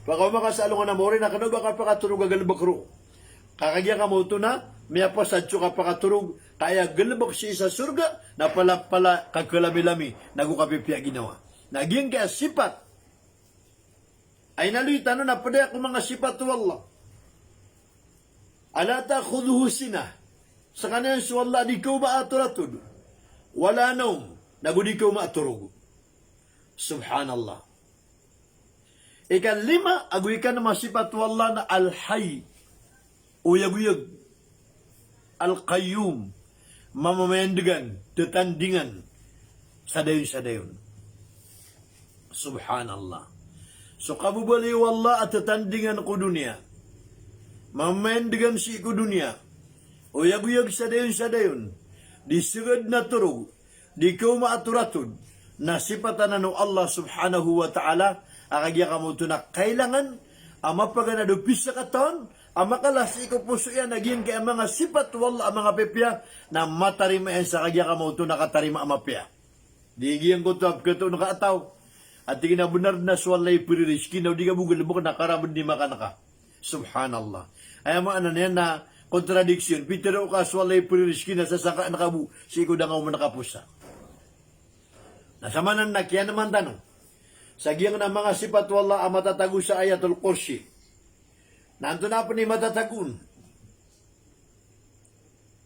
Pakaoma ka sa alongan a maori na kna o ba kapakatorog a galbk roo. Ka kagiya ka maoto na miyapasad so kapakatorog, ka aya galbk sii sa sorga na palapala, kakalamilami, nago kapipiya a ginawa. Na giyangkaya sipat a inaloy tano na pd aya ko manga sipat o Allah. A la ta'khudhuhu sinah. Skaniyan so Allah a di kawma a toratod. Wala nawm, nago di kawma a torog. Subhanallah. Ikalima ago ikanm a sipat o Allah na Al-Hayy, oyagoyag. Al-Qayyum, mamamayandgan, tatandingan sa dayon sa dayon. Subhanallah. So kababaloy o Allah a tatandingan ko doniya, mamamayandgan sii ko doniya, oyagoyag sa dayon sa dayon, di sgdn a torog, di kawma a toratod, na sipat anan o Allah subhanahu wa ta'ala a kagiya ka maoto na kailangan a mapaganad o pisakatawan a makala sii ko poso iyan a giyangkaya manga sipat o Allah a manga pipiya na matarima iyan sa kagiya ka maoto na katarima a mapiya. Di giyangkoto a pkhatoon ka a taw a tig iyan a bnar dn a so Allah i pririzki na o di ka bo galbk na karabn di makan ka. Subhanallah. Aya maana niyan na kontradiksyon. Pitharo ka a so Allah i pririzki na sasangkaan ka bo sii ko da nga oman kaposa. Na samanan na kiyanman tano sa giyangkanan a manga sipat o Allah a matatago sa Ayatul Kursi. Na antonaa pn i matatago on?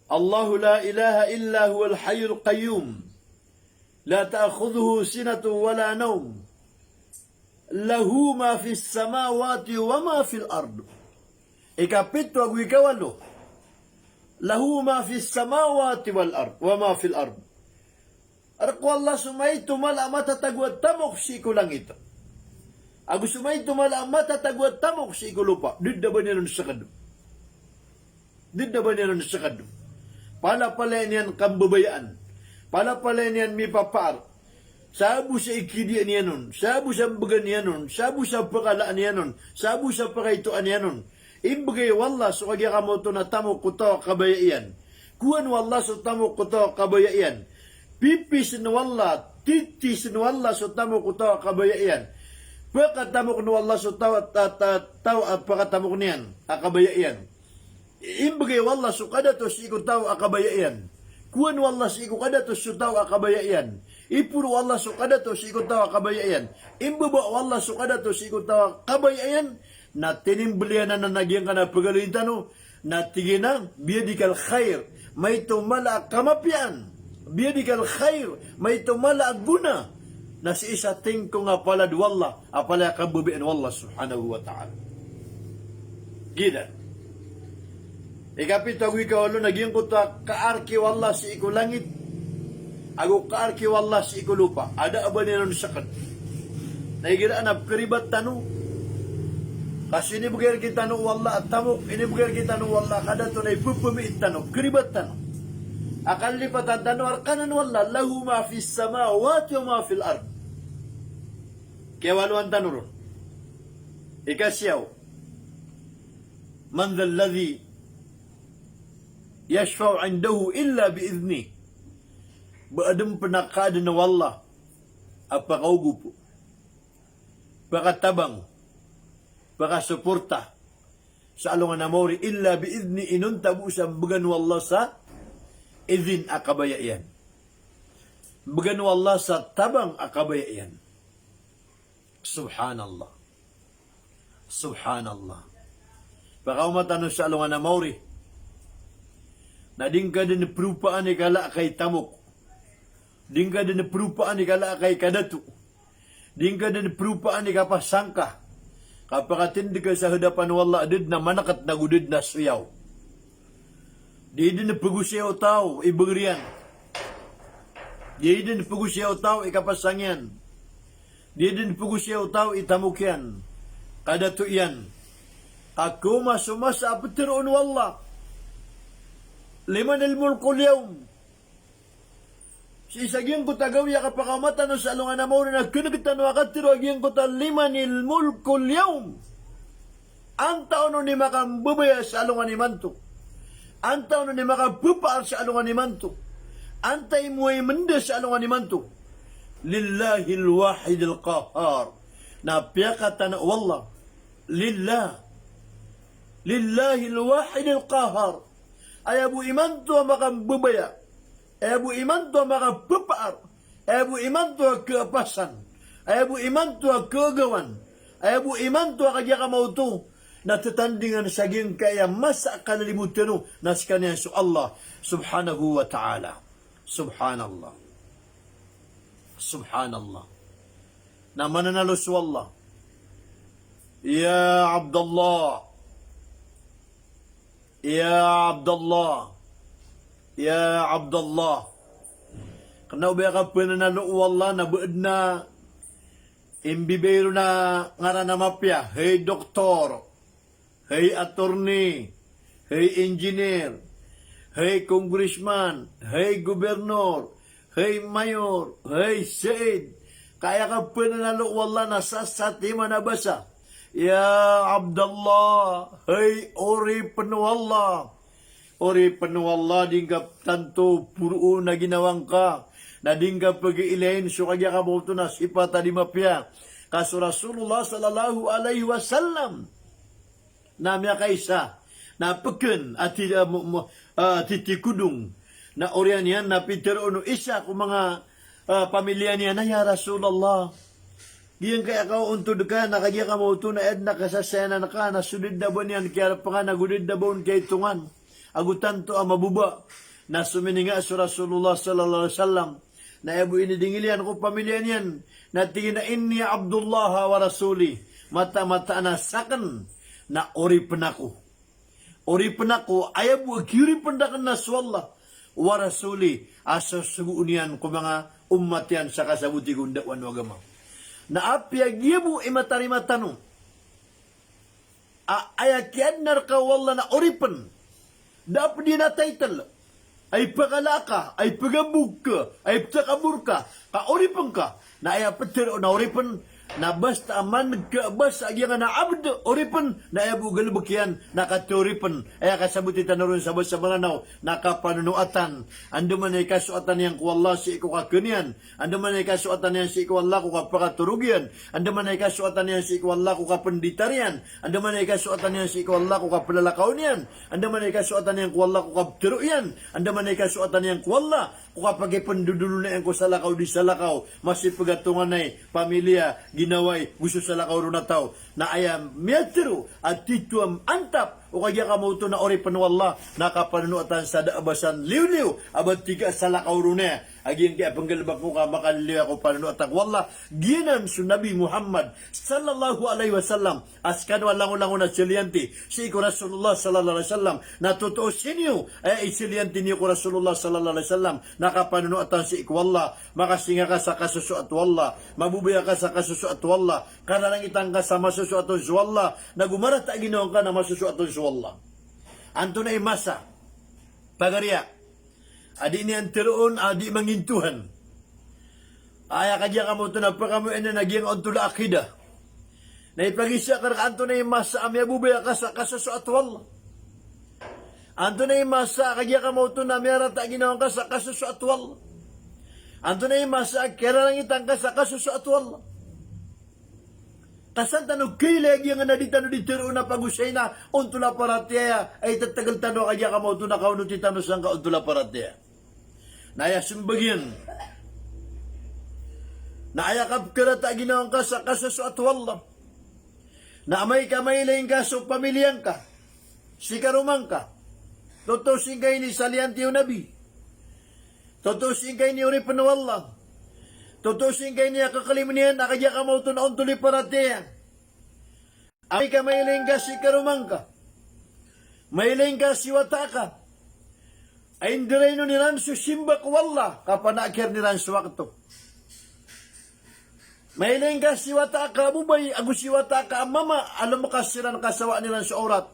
Allahu la ilaha illa huwal hayyul qayyum. La ta'khudhuhu sinatun wala nawm. Lahu ma fis samawati wa ma fil ard. Ikapito ago ikawalo. Lahu ma fis samawati wal ard, wa ma fil ard. Rk o Allah so maito mala a matatago a tamok sii ko langit ago so maito mala a matatago a tamok sii ko lopa. Da dn a ba niyan on skdn. Da dn a ba niyan on skdn. Palapalaya niyan kambabayaan. Palapalaya niyan mipapaar. Sabo sa ikidiya niyan on, sabo sa mbgan iyan on, sabo sa pkala niyan on, sabo sa pkaitoa niyan on. Imbgay o Allah so kagiya ka maoto na tamok ko taw a kabaya iyan. Kowaan o Allah so tamok ko taw a kabaya iyan. Pipisn o Allah, titisn o Allah so tamok ko taw a kabaya iyan. Pkatamokn o Allah so taw a, ta, ta, taw a pkatamok niyan a kabaya iyan. Imbgay o Allah so kadato sii ko taw a kabaya iyan. Kowaan o Allah sii ko kadato so taw a kabaya iyan. Iporo o Allah so kadato sii ko taw a kabaya iyan. Imbaba o Allah so kadato sii ko taw a kabaya iyan. Na tinimbl iyan anan a giyangkanan a pagaloyin tano, na tig iyan a, biyadikal khair, maito mala a kamapiyaan. Biyadikal khair, maito mala a gona. Na sii sa tingkong a palad o Allah, a palaya kambabayaan o Allah subhanahu wa ta'ala. Giya. Ikapito ago ikawalo na giyangkoto a kaarki o Allah sii ko langit ago kaarki o Allah sii ko lopa. Da a ba niyan on skdn. Na igira a pkharibat tano. Ka so inibgay rktano o Allah a tamok, inibgay rktano o Allah a kadato na ipphamiit tano, pkharibat tano. A kalipatan tano a rk anan o Allah, lahu ma fis samawati wa ma fil ard. Kiyawaloan tano ron. Ikasiyaw. Man dhal ladhi yashfa'u 'indahu illa bi idhnih. Ba adn pn a kaadn o Allah a pakaogop, pakatabang, pakasuporta sa alongan a maori illa bi idhnih, inonta bo sa mbgan o Allah sa idhin a kabaya iyan. Mbgan o Allah sa tabang a kabaya iyan. Subhanallah. Subhanallah. Pakaoma tano sa alongan a maori na di ngka dn propaan i kala a kay tamok. Di ngka dn propaan i kala a kay kadato. Di ngka dn propaan i kapasang ka. Kapakatindg ka sa hadapan o Allah, da dn a mankt nago da dn a soyaw. Di dn pgosaya o taw i bgr iyan. Di dn pgosaya o taw i kapasang iyan. Di dn pgosaya o taw i tamok iyan, kadato iyan. Ka koma so masa a ptharoon o Allah, "Limanil mulkul yawm?" Sii sa giyangkoto a gawii a kapakaoma tano sa alongan a maori na kneg tano a katharo a giyangkoto a "Limanil mulkul yawm?" Antaa on i makambabaya sa alongan imanto? Antaa on i makapapaar sa alongan imanto? Antaa i moway mnda sa alongan imanto? Lillahil wahidil qahhar. Na piyakatana o Allah. Lillah. Lillahil wahidil qahhar. Aya bo imanto a makambabaya. Aya bo imanto a makapapaar. Aya bo imanto a kaapasan. Aya bo imanto a kaagawan. Aya bo imanto a kagiya kamaoto na tatandingan sa giyangkaya masa a kalilimo tano na skaniyan so Allah subhanahu wa ta'ala. Subhanallah. Subhanallah. Na mananalo so Allah. Ya Abdallah. Ya Abdallah. Ya Abdallah. Kna o ba aya kapananalo o Allah na ba adn a imbibay ron a ngaran a mapiya, hay doktor, hay attorney, hay engineer, hay congressman, hay gobernor, hay mayor, hay said. Ka aya kapananalo o Allah na sasatiman a basa. Ya Abdallah, hay oripn o Allah. Oripn o Allah, di ngka tanto poroon a ginawa ngka, na di ngka pagailain so kagiya kamaoto na sipat a di mapiya. Ka so Rasulullah sallallahu alaihi wasallam na miyakaisa, na pkn a ti-, a mo-, mo-, a titikodong. Na oriyan iyan na pitharo o isa ko manga, a, pamilya niyan na, "Ya Rasulullah, giyangkaya kaontod ka na kagiya kamaoto na aya dn a kasasayanan ka na so da dn a ba niyan kiyarpngan ago da dn a ba on kiyaitongan ago tanto a mababa." Na somininga so Rasulullah sallallahu alaihi wasallam. Na aya bo inidingil iyan ko pamilya niyan, na tig iyan a, "Inni Abdullah wa rasulih." Mataan-mataan a sakn na oripn ako. Oripn ako, aya bo a kioripn rakn na so Allah, wa rasulih, a sosogoon iyan ko manga ummat iyan sa kasaboti ko ndaowan o agama. Na apiya giya bo i matarima tano a aya kiyaadna rka o Allah na oripn. Da a pd iyan a title. Ay pkala ka, ay pgabog ka, ay ptakabor ka, ka oripn ka. Na aya ptharoon a oripn, na basta a maneg ka a basa a giyangkanan a abd, oripn, na aya bo galbk iyan na katharo oripn. Aya kasaboti tano ron sa basa Mranaw na kapanonoatan. Andamanaya i kasoatan iyan ko Allah sii ko kakn iyan. Andamanaya i kasoatan iyan sii ko Allah ko kapakatorog iyan. Andamanaya i kasoatan iyan sii ko Allah ko kapnditar iyan. Andamanaya i kasoatan iyan sii ko Allah ko kaplalakaw niyan. Andamanaya i kasoatan iyan ko Allah ko kaptharo iyan. Andamanaya i kasoatan iyan ko Allah ko kapakipndodolona iyan ko salakaw di salakaw, masipg a tonganay, pamilya, ginawai, go so salakaw ron a taw. Na aya miyatharo a titho a antap o kagiya kamaoto na oripn o Allah, na kapanonoatan sa da a ba san liwliw a ba tig a salakaw ron aya a giyangkaya pnggalbk ko ka makaliliyo ako, panonoatan ko Allah. Giyanan so Nabi Muhammad sallallahu alaihi wasallam a skano a langolangon a saliyanti sii ko Rasulullah sallallahu alaihi wasallam. Na totoo sii niyo aya isaliyanti niyo ko Rasulullah sallallahu alaihi wasallam, na kapanonoatan sii ko Allah. Makasinga ka sa kasosoat o Allah, mabobaya ka sa kasosoat o Allah, kararangitan ka sa masosoat on so Allah, nago marata a ginawa ngka na masosoat on so Allah. Antonaa i masa, pagariya, a di niyan tharoon a di mangintohan. Aya kagiya kamaoto na pakamoyan iyan a giyangkoto a aqidah. Na ipagiza ka rka antonaa i masa a miyabobaya ka sa kasosoat o Allah. Antonaa i masa a kagiya kamaoto na miyarata a ginawa ngka sa kasosoat o Allah. Antonaa i masa a kiyararangitan ka sa kasosoat o Allah. Ka san tano kailaya giyangkanan a di tano di tharoon a pagosay na ontol a paratiyaya, a itatagl tano a kagiya kamaoto na kaonoti tano sangka ontol a paratiyaya. Na aya sombag iyan na aya kapkarata a ginawa ngka sa kasosoat o Allah. Na amay ka mailay ngka so pamilya ngka, si karoma ngka. Totoo sii ngka ini saliyanti o Nabi. Totoo sii ngka ini oripn o Allah. Totoo sii ngka ini a kakalim iyan a kagiya ka maoto na ontol i paratiyaya. Amay ka mailay ngka si karoma ngka, mailay ngka si wata ka, a indiraynon iran so simba ko Allah, ka panakiran iran so wakto. Mailay ngka si wata ka a bobay ago si wata ka a mama a lomkas iran ka sawaan iran so awrat.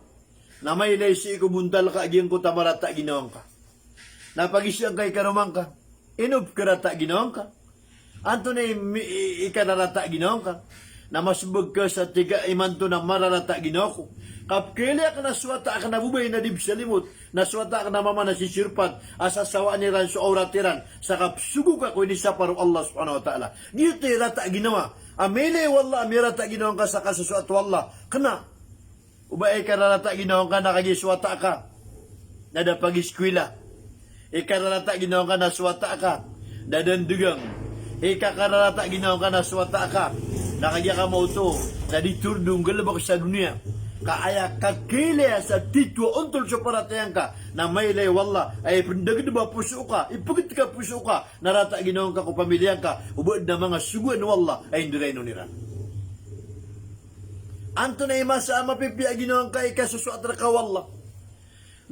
Na mailay sii ko bontal ka a giyangkoto a marata a ginawa ngka. Na pagizaan ka i karoma ngka, ino pkharata a ginawa ngka? Antonaa i, i, i kararata a ginawa ngka? Na masmbag ka sa tig ka imanto na mararata a ginawa ko. Ka pkhailay akn a so wata akn a bobay na di pzalimot, na so wata akn a mama na sisirpat a sasawaan iran so awrat iran sa kapzogo ka ko inisapar o Allah subhanahu wa ta'ala. Giyoto i rata a ginawa. A mailay o Allah a miyarata a ginawa ngka sa kasosoat o Allah. Kna o ba i kararata a ginawa ngka na kagiya so wata ka na da pagiskwila. I kararata a ginawa ngka na so wata ka na da ndgang. I kakararata a ginawa ngka na so wata ka na kagiya ka maoto na di tordong galbk sa doniya. Ka aya kakailaya sa titho a ontol so paratiyaya ngka na mailay o Allah a ipndagdb a poso ka, ipgtk a poso ka, na rata a ginawa ngka ko pamiliya ngka, o ba adn a manga sogoan o Allah a indiraynon iran. Antonaa i masa a mapipiya a ginawa ngka i kasosoat rka o Allah?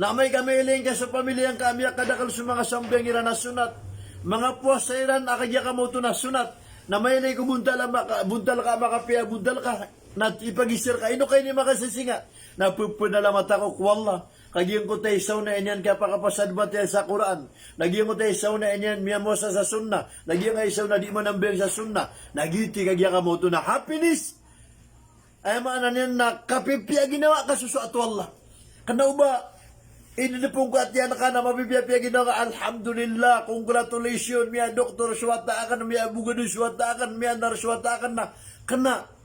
Na amay ka mailay ngka so pamiliya ngka a miyakadakl so manga sambayang iran a sonat, manga powasa iran a kagiya ka maoto na sonat, na mailay ko bontal a maka-, bontal ka a makapiya a bontal ka, na ipagizaan ka, ino ka ini makasasinga? Na pphanalamata ko ko Allah. Ka giyangkoto a isaw na iniyan kiyapakapasad batiya sa Qur'an. Na giyangkoto a isaw na iniyan miyamowasa sa sunnah. Na giyangkoto a isaw na di manambayang sa sunnah. Na giyoto i kagiya ka maoto na happiness. Aya maana niyan na kapipiya a ginawa ka sosoat o Allah. Kna o ba inidpong ka tiyan ka na mapipiyapiya a ginawa ka, alhamdulillah, congratulations, miyadoktor so wata akn, miyabogado so wata akn, miyanar so wata akn na. Kna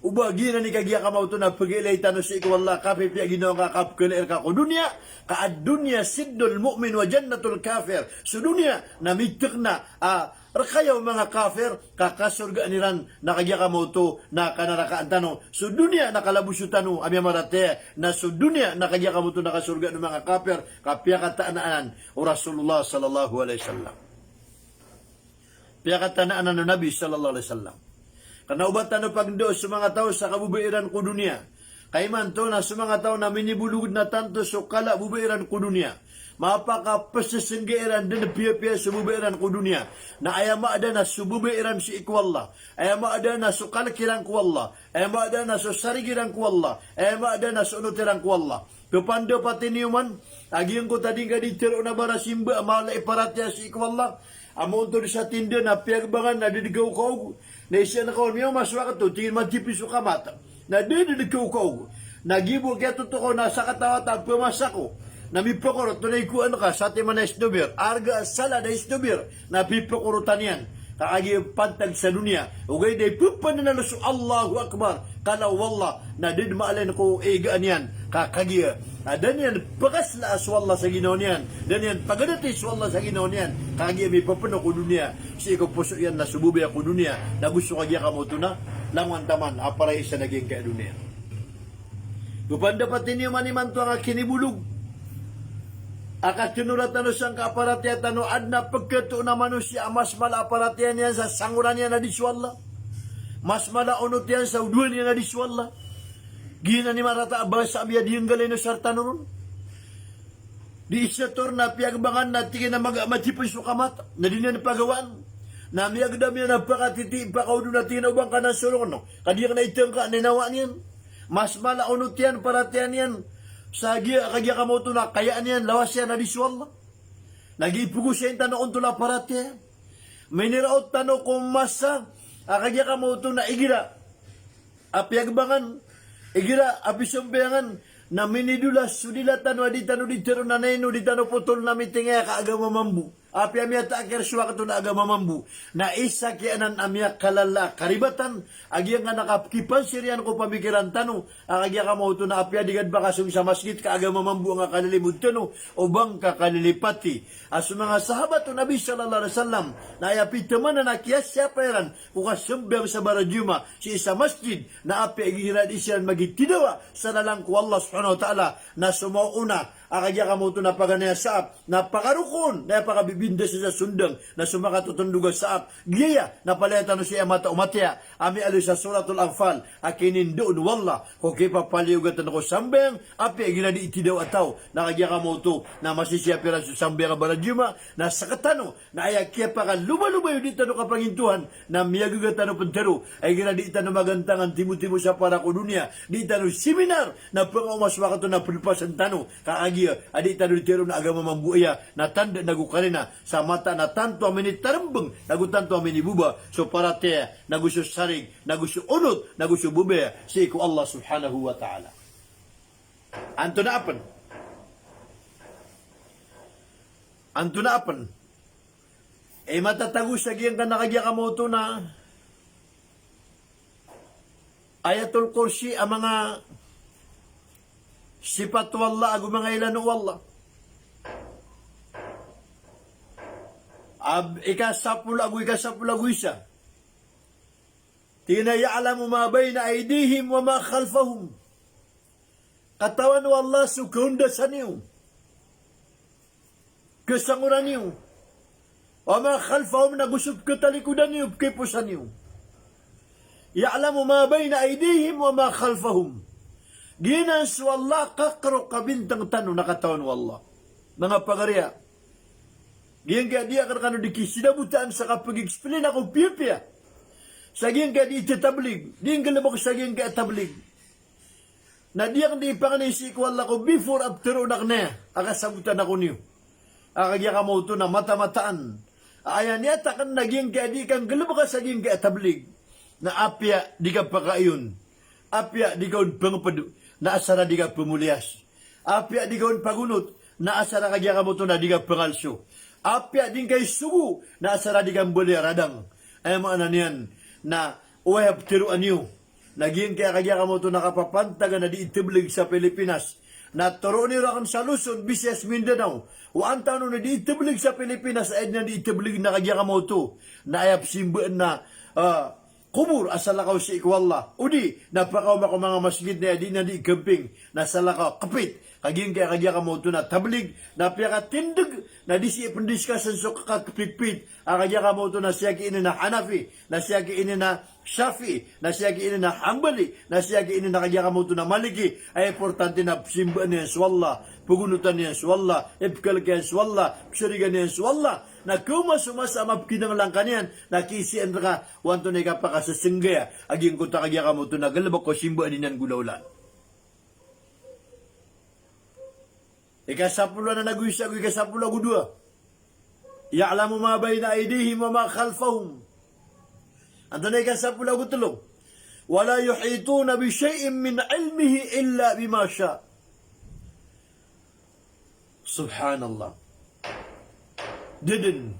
o ba giyanan i kagiya ka maoto na pkhailay tano sii ko Allah, kapipiya a ginawa ngka, ka pkhailay rka ko doniya, ka ad-dunya sijnul mu'min wa jannatul kafir. So doniya na mitkna a rkaya o manga kafir, ka kasorgaan iran, na kagiya ka maoto na kanarakaan tano. So doniya na kalaboso tano a miyamaratiyaya, na so doniya na kagiya ka maoto na kasorgaan o manga kafir, ka piyakatanaan o Rasulullah sallallahu alaihi wasallam. Piyakatanaan o Nabi sallallahu alaihi wasallam. Kna o ba tano pagndao so manga taw sa kababairan ko doniya. Ka imanto na so manga taw na minibolog na tanto so kala a babairan ko doniya. Mapakapsasngga iran dn piyapiya so babairan ko doniya. Na aya maana na so babairan sii ko Allah. Aya maana na so kalk iran ko Allah. Aya maana na so sarig iran ko Allah. Aya maana na so onot iran ko Allah. Pphanda pati niyo man a giyangkoto a di ngka di tharoon a barasimba a mala i paratiyaya sii ko Allah. A maontod sa tinda na piyagbangan na da dn kaokaog. Na isa na kaon miyaoma so wakto, tig iyan matipis so kamat. Na da dn kaokaog. Na giya bo kiyatotokaw na sakataw a pmasa ko. Na mipakorot, tonaa i kowaan ka, satiman a isnobir. Arga a salad a isnobir. Na pipakorotan iyan. Ka kagiya pantag sa doniya. Ogaid na ippananalo so Allahu Akbar. Kala o Allah na da dn maalayn ko igaan iyan. Ka kagiya a da niyan pkasla so Allah sa ginawa niyan. Da niyan pagadatai so Allah sa ginawa niyan. Ka kagiya mipapno ko doniya sii ko poso iyan na so babaya ko doniya. Na go so kagiya ka maoto na langowan taman a para isa na giyangkaya doniya. Go pandapat niyo man imanto a kinibolog a kathonora tano sangka a paratiyaya tano, adn a pkhatoon a manosiya a mas mala a paratiyaya niyan sa sangoran iyan a di so Allah. Mas mala a onot iyan sa odoan iyan a di so Allah. Giyanan i marata a basa a miyadiyanggalay o sar tano ron. Di isa tor na piyagbangan na tig iyan a maga matipis so kamat, na di niyan pagawaan. Na miyagdam iyan a pakatiti, pakaodo na tig iyan a o ba ngka na solong no. Ka di ngka na itngka, na inawa niyan. Mas mala a onot iyan, paratiyaya niyan sa giya, kagiya ka maoto na kayaan iyan, lawas iyan a di so Allah. Na giya ipogosayn tano a ontol a paratiyaya. Miniraot tano ko masa a kagiya ka maoto na igira a piyagbangan, igira a pisambayangan, na minidolas so dila tano a di tano di tharoon a ino, di tano potol na mitingaya ka agama mambo. Apiya miyataakir so wakto na agama mambo. Na isa ki anan a miyakalala a karibatan a giyangkanan a kapkipansiriyan ko pamikiran tano a kagiya ka maoto na apiya di ka dn ba kasong sa masgit ka agama mambo a ngka kalilimod tano, o ba ngka kalilipati. A so manga sahabat o Nabi sallallahu alaihi wasallam na aya pithamanan a kiyasiyapa iran ko kasambayang sa barajuma sii sa masjid, na apiya igira di siran magitidawa sa lalan ko Allah subhanahu wa ta'ala, na so maoona a kagiya kamaoto na paganay a saap, na pakarokon, na aya pakabibinda sa sondang, na so makatotondog a saap, giyaya, na palaya tano sii a mata o matiya, a miyaaloy sa Suratul Anfal, a kinindoon o Allah ko kipapaliyogat ko sambayang, apiya igira di itidaw a taw, na kagiya kamaoto, na masisiya piran so sambayang a barajumaah, na sektano, na aya kiyapakalobaloba iyo di tano kapangintohan, na miyagaga tano pn tharo, a igira di tano magantangan timotimo sa para ko doniya, di tano seminar, na pngaoma so wakto na plpasan tano, ka kagiya, a di tano di tharo na agama mambo aya, na tanda nago karina, sa mata na tanto a minitarmbng, nago tanto a miniboba, so paratiyaya, nago so sarig, nago so onot, nago so babaya, sii ko Allah subhanahu wa ta'ala. Antonaa pn? Antonaa pn? I matatago sa giyangkanan a kagiya kamaoto na Ayatul Kursi a manga sipat o Allah ago manga ilan o Allah. Ab-, ikasapolo ago, ikasapolo ago isa. Tig iyan a, "Ya'lamu ma bayna aydihim wa ma khalfahum." Katawan o Allah so kaondasan iyo, kasangoran iyo. Wa ma khalfahum, nago so pkhatalikodan iyo, pkhiposan iyo. Ya'lamu ma bayna aydihim wa ma khalfahum. Giyanan so Allah a kakaro kabintang tano na katawan o Allah. Manga pagariya, giyangkaya di akn rkano di kisidabotaan sa kapag-explain ako piyapiya sa giyangkaya di itatablig, di nggalbk sa giyangkaya tablig. Na di akn di ipangni sii ko Allah ko before, after on akn aya a kasabotan ako niyo. A kagiya kamaoto na matamataan a aya niyat akn na giyangkaya di kanggalbka sa giyangkaya tablig, na apiya di ka pakaayon, apiya di ka on pngpd, na asar a di ka pmoliyas. Apiya di ka on pagonot, na asar a kagiya kamaoto na di ka pngalso. Apiya di ngka isogo, na asar a di ka mbaloy a radang. Aya maana niyan na oway a ptharoa niyo na giyangkaya a kagiya kamaoto na kapapantagan a di itablig sa Pilipinas, na toroon iyo rakn sa Luzon, Visayas, Mindanao, o antaa on a di itablig sa Pilipinas a aya dn a di itablig na kagiya kamaoto na aya psimbaan a, ah, kobor a salakaw sii ko Allah. Odi na pakaoma ko manga masgit na aya dn a di camping na salakaw a kpit. Ka giyangkaya a kagiya kamaoto na tablig, na piyakatindg na di sii pndiscuss-an so kakpitpit. A kagiya kamaoto na siyaki ini na Hanafi, na siyaki ini na Shafi'i, na siyaki ini na Hanbali, na siyaki ini na kagiya kamaoto na Maliki. Aya importante na psimbaan iyan so Allah, pagonotan iyan so Allah, ipkalk iyan so Allah, psarigan iyan so Allah. Na kaoma so masa a mapkinanglan ka niyan, na kiisaan rka o antonaa i kapakasasnggaya a giyangkoto a kagiya kamaoto na galbk ko simbaan inan golaolaan. Ikasapolo anan ago isa ago ikasapolo ago dowa. Ya'lamu ma bayna aydihim wa ma khalfahum. Antonaa i ikasapolo ago tlo? Wa la yuhituna bi shay'in min ilmihi illa bima sha. Subhanallah. Da dn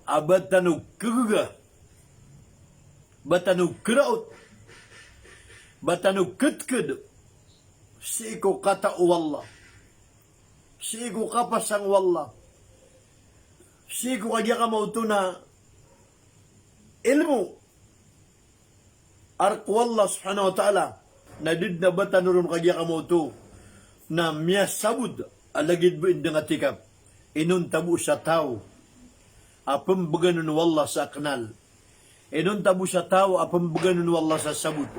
a ba tano kagaga, ba tano karaot, ba tano katkad sii ko katao o Allah, sii ko kapasang o Allah, sii ko kagiya kamaoto na ilmo a rk o Allah subhanahu wa ta'ala, na da dn a ba tano ron kagiya kamaoto na miyasabot a lagid bo indng a tikap. Inonta bo sa taw a pmbgan on o Allah sa knal. Inonta bo sa taw a pmbgan on o Allah sa sabot.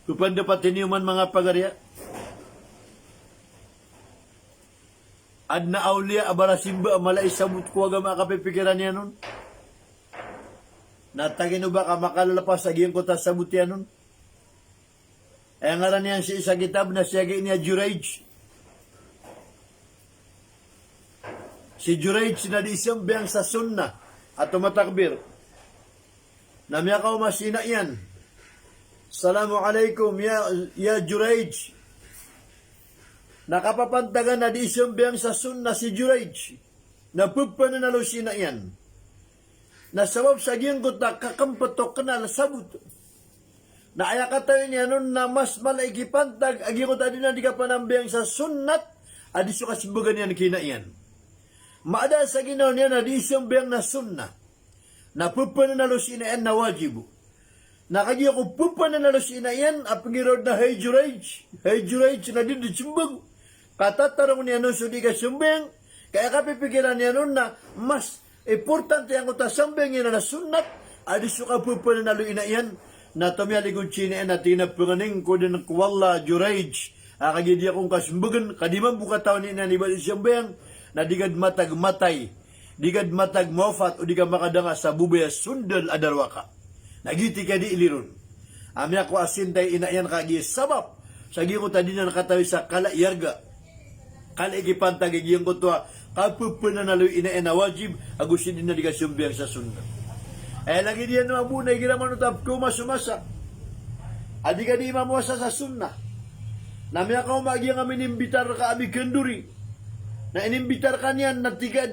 Pphanda pati niyo man manga pagariya. Adn a awliya a ba ra simba a mala i sabot ko agama a kapipikiran iyan on. Na tagino ba ka makalalpas a giyangkoto a sabot iyan on. Aya ngaran iyan sii sa kitab na siyagi ini a Juraij. Si Juraij na di sambayang sa sunnah a tomatakbir. Na miyakaoma si ina iyan. "Assalamu alaikum ya, ya Juraij." Na kapapantagan na di sambayang sa sunnah si Juraij. Na ppananalo si ina iyan. Na sabap sa giyangkoto a kakmpt o knal a sabot. Na aya katawi niyan on na mas mala i kipantag a giyangkoto a di na di kapanambayang sa sunnat a di so kasimbagan iyan ki ina iyan. Maada sa ginawa niyan a di sambayang na sunnah. Na ppananalo si ina iyan na wajib. Na kagiya ko pepananalo si ina iyan a pengiraod na, "Hay Juraij, hay Juraij, na di di sembag." Katatarong niyan on so di kasambayang, ka aya kapipikiran iyan on na mas importante angkoto a sambayang iyan a sunnat, a di so kapepananalo i ina iyan. Na tomiyalikod si ina iyan a tig iyan a, "Pengening ko den ko Allah, Juraij, a kagiya di ako ngka sembagen, ka di mambo katawan i ina iyan i ba di sambayang, na di ka den matag matay, di ka den matag mawafat, o di ka makadanga sa bobay a sondal a darowaka." Na giyoto i kadi iliron a miyakowa a sinta i ina iyan, kagiya sabap sa giyangkoto a di nan katawi sa kala i arga, kala i kipantag a giyangkoto a kapepananalo i ina iyan a wajib, ago si di nan di kasambayang sa sunnah. Aya lagid iyan mambo na igira man oto a pekaoma so masa a di ka di mamowasa sa sunnah, na miyakaoma a giyangkai a inimbitar ka a mikandori, na inimbitar ka niyan na tig ka,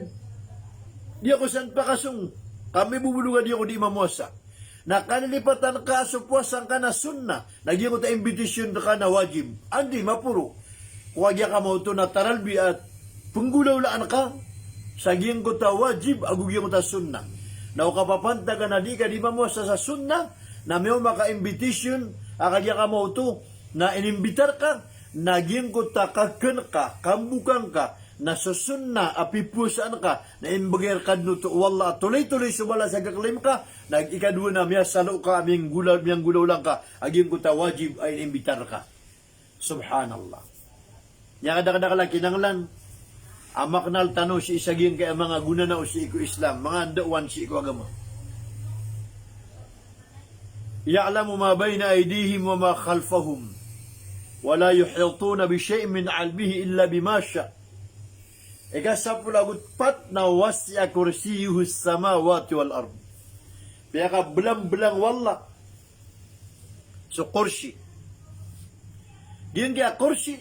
"Di ako san pakasong, ka mibobolog a di ako di mamowasa." Na kalilipatan ka a so powasa ngka na sunnah, na giyangkoto a invitation reka na wajib. Anda i maporo ko kagiya ka maoto na taralbi a penggolawlaan ka sa giyangkoto a wajib ago giyangkoto a sunnah. Na o kapapantagan a di ka di mamowasa sa sunnah, na miyaoma ka invitation a kagiya ka maoto na inimbitar ka, na giyangkoto a kaken ka, kambokan ka, na so sunnah a pipowasaan ka, na imbegay reka den oto o Allah a toloy-toloy so balas a kaklaim ka, na ikadowa na miyasalo ka, miyanggola-, miyanggolawla ngka a giyangkoto a wajib a inimbitar ka. Subhanallah. Aya kadakadakl a kinanglan a makenal tano sii sa giyangkai a manga gonanao sii ko Islam, manga ndaowan sii ko agama. Ya'lamu ma bayna aydihim wa ma khalfahum, wa la yuhituna bi shay'in min ilmihi illa bima sha. Ika sapolo ago pat na wasi'a kursiyyuhus samawati wal ard. Piyakabelangbelang o Allah so kursi. Giyangkai a kursi,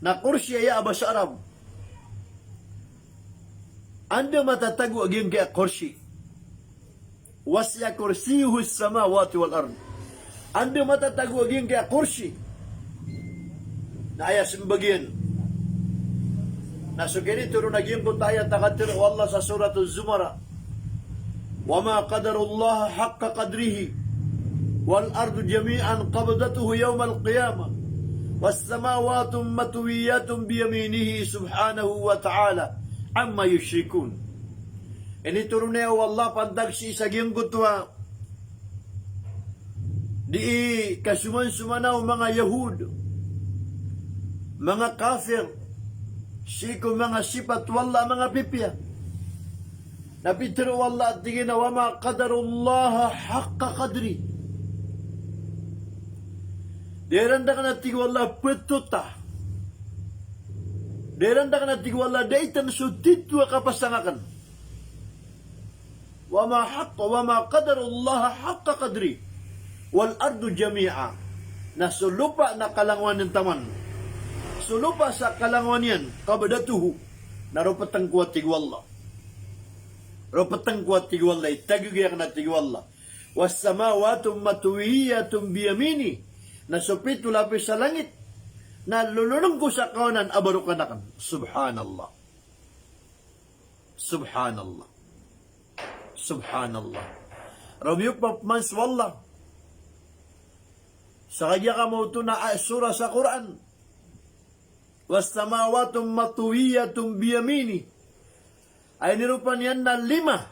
na kursi aya a basa Arab. Anda matatago a giyangkai a kursi? Wasi'a kursiyyuhus samawati wal ard. Anda matatago a giyangkai a kursi? Na aya sembagian na so kinitoron a giyangkoto a ayat a katero o Allah sa Suratuz Zumar, "Wa ma qadarullaha haqqa qadrihi, wal ardu jami'an qabdatuhu yawmal qiyamah, was samawatu matwiyatun biyaminihi subhanahu wa ta'ala amma yushrikun." Initoron iyan o Allah pantag sii sa giyangkoto a dii kasomansoman o manga Yahud, manga kafir, sii ko manga sipat o Allah a manga pipiya. Na pitero o Allah a tig iyan a, "Wa ma qadarullaha haqqa qadri." Da iran da ken a tig o Allah petota. Da iran da ken a tig o Allah da iten so tito a kapasang aken. Wa ma haqqa, wa ma qadarullaha haqqa qadri, wal ardu jami'a. Na so lopa na kalangowan iyan taman. So lopa sa kalangowan iyan, qabdatuhu. Na ropeten ko a tig o Allah. Ropeten ko a tig o Allah, itageg iyan a tig o Allah. Was samawatu matwiyatun biyamini. Na so pito lapis a langit na lololeng ko sa kawanan a barokan aken. Subhanallah. Subhanallah. Subhanallah. Romiyopama so Allah sa kagiya ka maoto na a sura sa Quran. Was samawatu matwiyatun biyamini. Ay niropa niyan na lima.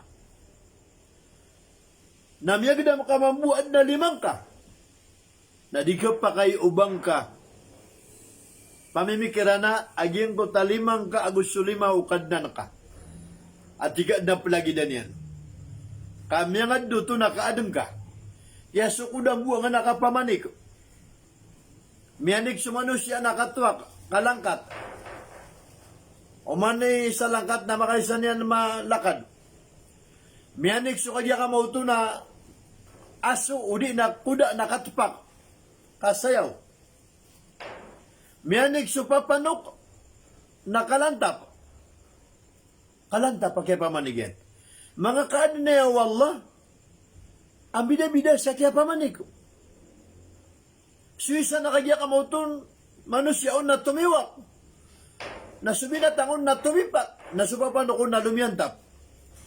Na miyagedam ka mambo a aden a lima ngka. Na di ka pakay o ba ngka pamimikiran a giyangkoto a lima ngka ago so lima o Kadnan ka a tig ka aden a pelagidan iyan. Ka miyangadn oto na ka aden ka. Aya so koda bo a ngka na kapamanik. Miyanik so manosiya na katowak, kalangkat. Oman i isa langkat na makaisa niyan malakad. Miyanik so kagiya ka maoto na aso odi na koda na katepak, kasayaw. Miyanik so papanok na kalantap. Kalantap a kiyapamanik iyan. Manga kaadn aya o Allah a mbidabida sa kiyapamanik. So isa na kagiya ka maoto na manosiya on na tomiwak, na so binatang on na tomipat, na so papanok on na lomiyantap.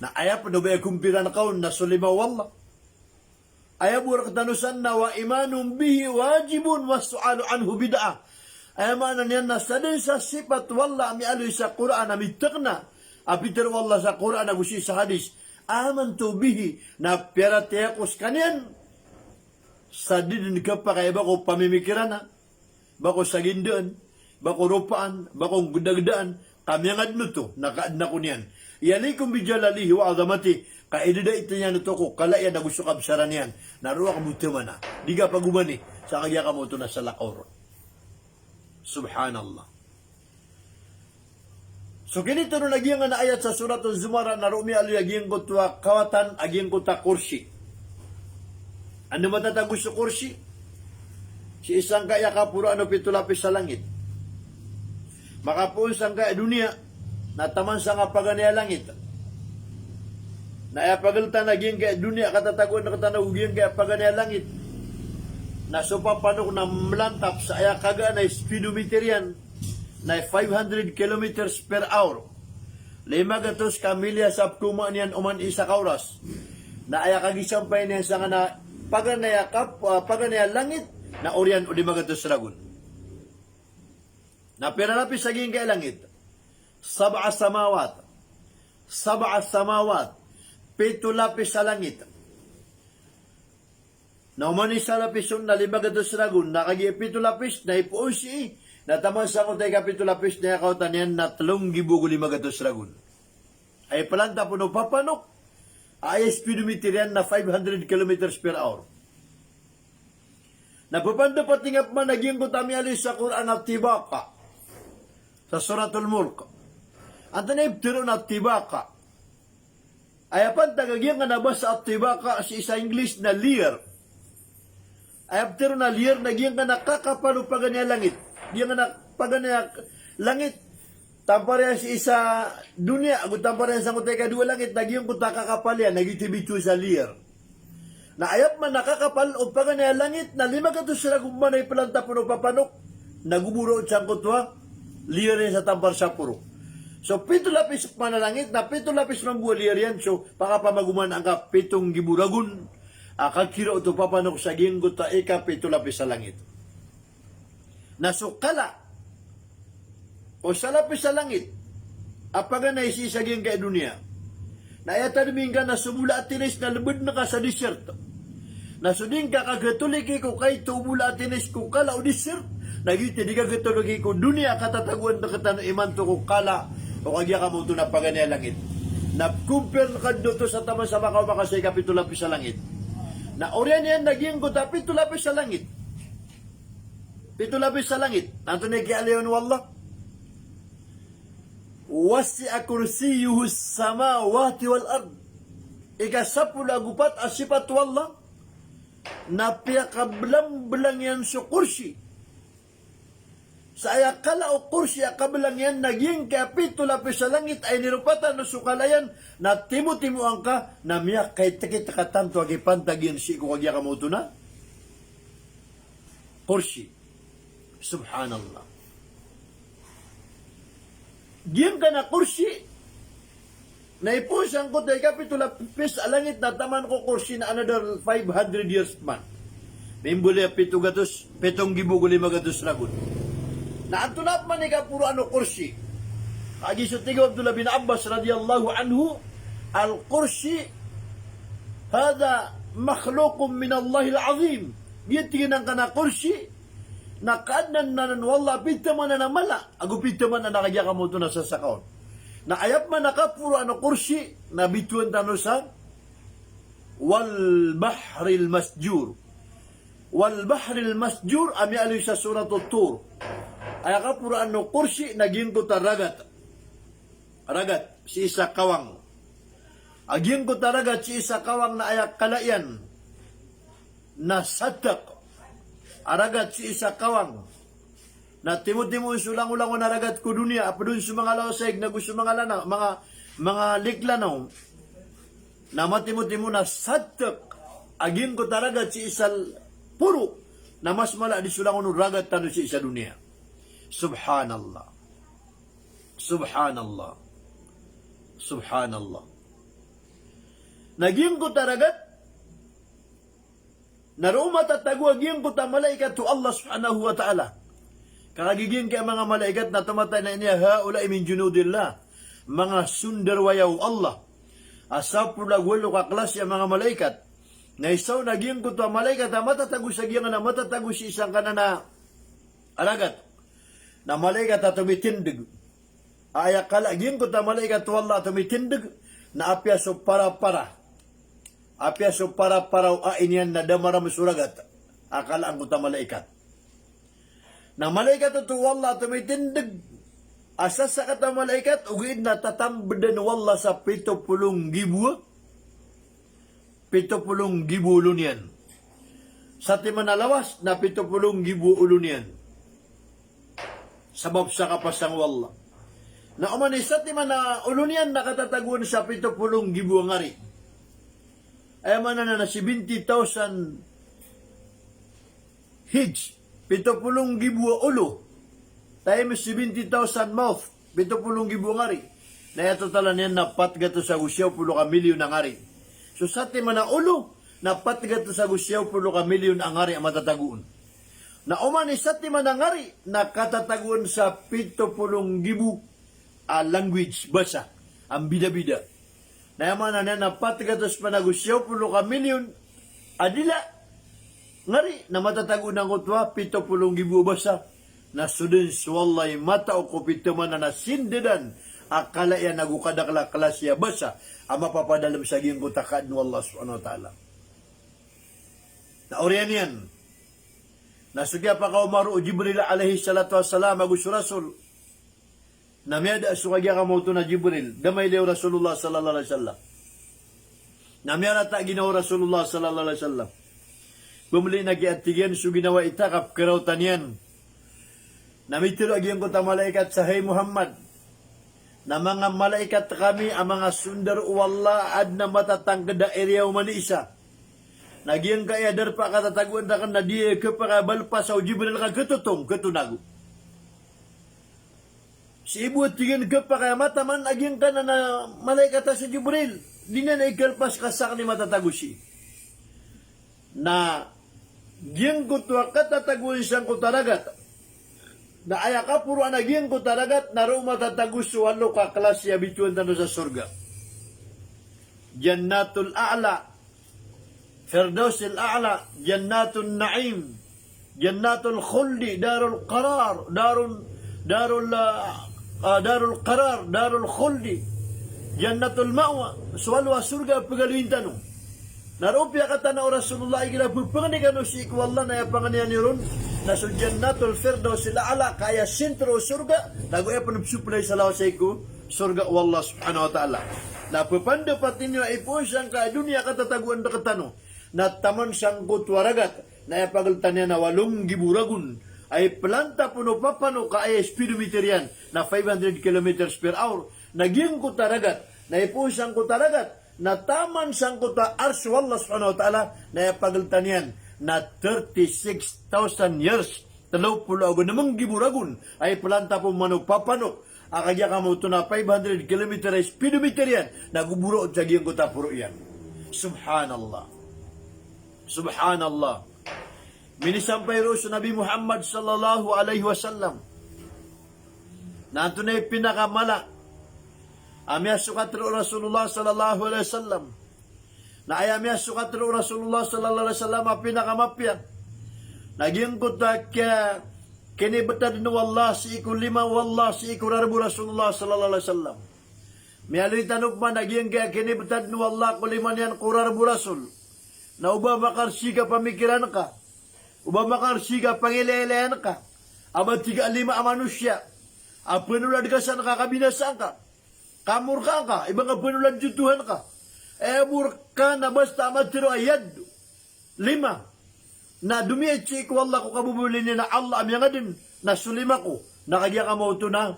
Na aya pn o ba aya kompiran ka on na so lima o Allah. Aya bo rktano san na wa imanun bihi wajibun was su'alu anhu bid'ah. Aya maana niyan na sadn sa sipat o Allah a miyaaloy sa Qur'an a mitekna a pitharo o Allah sa Qur'an ago sii sa hadis. Amantu bihi, na piyaratiyaya ko skaniyan. Sa di dn kapakay ba ko pamimikiran a, ba ko sagindaan, ba ko ropaan, ba ko gdagdaan, ka miyangadn oto na kaadn ako niyan. Yaliqu bi jalalihi wa azamatihi, ka idadaitn iyan oto ko kala iyan ago so kabsaran iyan. Na roo ka bo taman a di ka pagomani sa kagiya ka maoto na salakaw ron. Subhanallah. So kinitoron a giyangkanan a ayat sa Suratul Zumar na roo miyaaloy a giyangkoto a kawatan a giyangkoto a kursi. Anda matatago so kursi? Sii sangkai a kaporoan o pito lapis a langit. Makapoon sangkai a doniya na taman sangkai a paganay a langit. Na aya pagltan a giyangkai a doniya a katatagoan rktano ago giyangkai a paganay a langit, na so papanok na mlantap sa aya kagaan a speedometer iyan na five hundred kilometers per hour. Lima gatos ka milya sa pkhaoma niyan oman isa ka oras. Na aya kagisampay niyan sangkanan a paganay a kap-, ah, paganay a langit na oriyan o lima gatos ragon. Na pira lapis a giyangkai a langit? Sab'a samawat. Sab'a samawat. Pito lapis a langit. Na oman isa lapis on na lima gatos ragon, na kagiya pito lapis na ipoon sii, na taman sangkoto a ikapito lapis na aya kawatan iyan na tlo nggibo ago lima gatos ragon. Aya plantap on o papanok a aya speedometer iyan na five hundred kilometers per hour. Na pphanda patingap man a giyangkoto a miyaaloy sa Qur'an a tibaqa. Sa Suratul Mulk. Antonaa i ptharoon a tibaqa? Aya pantag a giyangkanan a basa a tibaqa sii sa English na layer. Aya ptharoon a layer na giyangkanan a kakapal o paganay a langit. Giyangkanan a paganay a langit, tampar iyan sii sa doniya, ago tampar iyan sangkoto a ikadowa a langit, na giyangkoto a kakapal iyan, na giyoto i bitowan sa layer. Na aya pman a kakapal o paganay a langit na lima gatos ragon man a iplantap on o papanok, na goboraot sangkoto a layer iyan sa tampar sa poro. So pito lapis pman a langit, na pito lapis mambo a layer iyan, so pakapamagoman angka pito nggibo ragon a kakiraot o papanok sa giyangkoto a ikapito lapis a langit. Na so kala o salapis a langit a paganay sii sa giyangkai a doniya. Na aya tadmi ngka na so bola a tinis na lbdn ka sa desert. Na so di ngka kagatoliki ko kaito o bola a tinis ko kala o desert, na giyoto i di kagatoliki ko doniya a katatagoan rktano imanto ko kala o kagiya ka maoto na paganay a langit. Na compare ka dn oto sa taman sa makaoma ka sa ikapito lapis a langit. Na oriyan iyan na giyangkoto a pito lapis a langit. Pito lapis a langit. Na antonaa i kiyaaloy on o Allah? Wasi'a kursiyyuhus samawati wal ard. Ikasapolo ago pat a sipat o Allah na piyakablangbelang iyan so kursi. Sa aya kala o kursi a kabelang iyan na giyangkai a pito lapis a langit a iniropa tano so kala iyan na timotimo angka na miyakaitekit ka tanto a kipantag iyan sii ko kagiya ka maoto na kursi. Subhanallah. Giyangkanan a kursi na ipoon sangkoto a ikapito lapis a langit na taman ko kursi na another five hundred years man. Mimbaloy a pito gatos, pito nggibo ago lima gatos ragon. Na antonaa pman i kaporoan o kursi? Kagiya so tig o Abdullah bin Abbas radiyallahu anhu, "Al-kursi hadha makhluqun min Allahil azim." Giya tig iyan angkanan a kursi na kaadnan anan o Allah a pithamanan a mala ago pithamanan a kagiya ka maoto na sasakaw on. Na aya pman a kaporoan o kursi na bitowan tano sa wal bahril masjur. Wal bahril masjur a miyaaloy sa Suratul Tur. Aya kaporoan o kursi na giyangkoto a ragat. Ragat sii sa kawang. A giyangkoto a ragat sii sa kawang na aya kala iyan na satek a ragat sii sa kawang. Na timotimo on so langolangon a ragat ko doniya, a pd on so manga lawasaig nago so manga lanaw, manga, manga liklanaw. Na matimotimo na satek a giyangkoto a ragat sii sa poro na mas mala di so langon o ragat tano sii sa doniya. Subhanallah. Subhanallah. Subhanallah. Na giyangkoto a ragat Na roo matatago a giyangkoto a malaikat o Allah subhanahu wa ta'ala. Ka kagiya giyangkai a manga malaikat na tomatay na iniya, "Haula'i min junudillah." Manga sondarwa o Allah a sapolo ago walo ka klasi a manga malaikat. Na isa on a giyangkoto a malaikat a matatago sa giyangkanan a matatago sii sangkanan a ragat. Na malaikat a tomitindg. Aya kala a giyangkoto a malaikat o Allah a tomitindg na apiya so parapara. Apiya so parapara o ai niyan na da marm so ragat a kala angkoto a malaikat. Na malaikat oto o Allah a tomitindg a sasakat a malaikat, ogaid na tatambdan o Allah sa pito polo nggibo, pito polo nggibo olo niyan. Satiman a lawas na pito polo nggibo olo niyan. Sabap sa kapasang o Allah. Na oman i satiman a olo niyan na katatagoan sa pito polo nggibo a ngari. Aya maana niyan na seventy thousand heads, pito polo nggibo a olo, times seventy thousand mouth, pito polo nggibo a ngari. Na aya total niyan na pat gatos ago siyaw polo ka milyon a ngari. So satiman a olo na pat gatos ago siyaw polo ka milyon a ngari a matatagoon. Na oman i satiman a ngari na katatagoan sa pito polo nggibo a language, basa, a mbidabida. Na aya maana niyan na pat gatos pn ago siyaw polo ka milyon a dila, ngari, na matatagoon angkoto a pito polo nggibo a basa. Na so dn so Allah i matao ko pito maana na sindadan a kala iyan ago kadakl a klasi a basa a mapapadalm sa giyangkoto a kaadn o Allah subhanahu wa ta'ala. Na oriyan iyan na so kiyapakaoma roo o Jibril alayhis salatu wassalam ago so Rasul. Na miyada so kagiya kamaoto na Jibril, da mailay o Rasulullah sallallahu alayhi wasallam. Na miyarata ginawa o Rasulullah sallallahu alayhi wasallam. Pmbaloy na kiyatig iyan so ginawa i ta ka pkharaotan iyan. Na mitharo a giyangkoto a malaikat sa, "Hay Muhammad, na manga malaikat kami a manga sondaro o Allah a adn a matatangkd a iriya o mani isa. Na giyangkaya darpa a katatagoan rakn na di aya khapakay a balpasa o Jibril ka khatotong, khatonago." Sii bo, tig iyan, khapakay a mataman a giyangkanan a malaikat a si Jibril. Di niyan aya khalpas ka sakn i matatago sii. Na giyangkoto a katatagoan sangkoto a ragat, na aya kaporoan a giyangkoto a ragat na roo matatago so walo ka klasi a bitowan tano sa sorga. Jannatul A'la, Firdausil A'la, Jannatun Na'im, Jannatul Khuldi, Darul Qarar, Darul, Darul, ah, ah, Darul Qarar, Darul Khuldi, Jannatul Ma'wa, so walo a sorga a pagaloyin tano. Na roo piyakatana o Rasulullah igira pphangni kano sii ko Allah na aya pangnian iyo ron na so Jannatul Firdausil A'la, ka aya sentro o sorga, nago aya pn psoplay sa lawas sii ko sorga o Allah subhanahu wa ta'ala. Na pphanda patin iyo a ipoon sangkai a doniya a katatagoan rktano. Na taman sangkoto a ragat na aya pagltan iyan na walo nggibo ragon a iplanta pn o papanok a aya speedometer iyan na five hundred kilometers per hour. Na giyangkoto a ragat na ipoon sangkoto a ragat na taman sangkoto a Arsh o Allah subhanahu wa ta'ala, na aya pagltan iyan na thirty-six thousand years, tlo polo ago nm nggibo ragon a iplanta pman o papanok a kagiya kamaoto na five hundred kilometer a speedometer iyan, na go bo raot sa giyangkoto a poro iyan. Subhanallah. Subhanallah. Minisampay roo so Nabi Muhammad sallallahu alayhi wasallam na antonaa i pinakamala a miyasokat roo o Rasulullah sallallahu alayhi wasallam. Na aya miyasokat roo o Rasulullah sallallahu alayhi wasallam a pinakamapiya na giyangkoto a kiya, kinibtad o Allah sii ko lima o Allah sii ko rarb o Rasulullah sallallahu alayhi wasallam. Miyaaloy tano pman a giyangkaya kinibtad o Allah ko lima niyan ko rarb o Rasul na oba makarsik a pamikiran ka, oba makarsik a pangilaylayan ka a ba tig a lima a manosiya a pnolad ka san ka kabinasaan ka, kamorkaan ka, iba nga pnolad so Tuhan ka. Aya bo rka na basta a matharo a yad, lima, na domiya sii ko Allah ko kaboboli niyan a Allah a miyangadn na so lima ko, na kagiya kamaoto na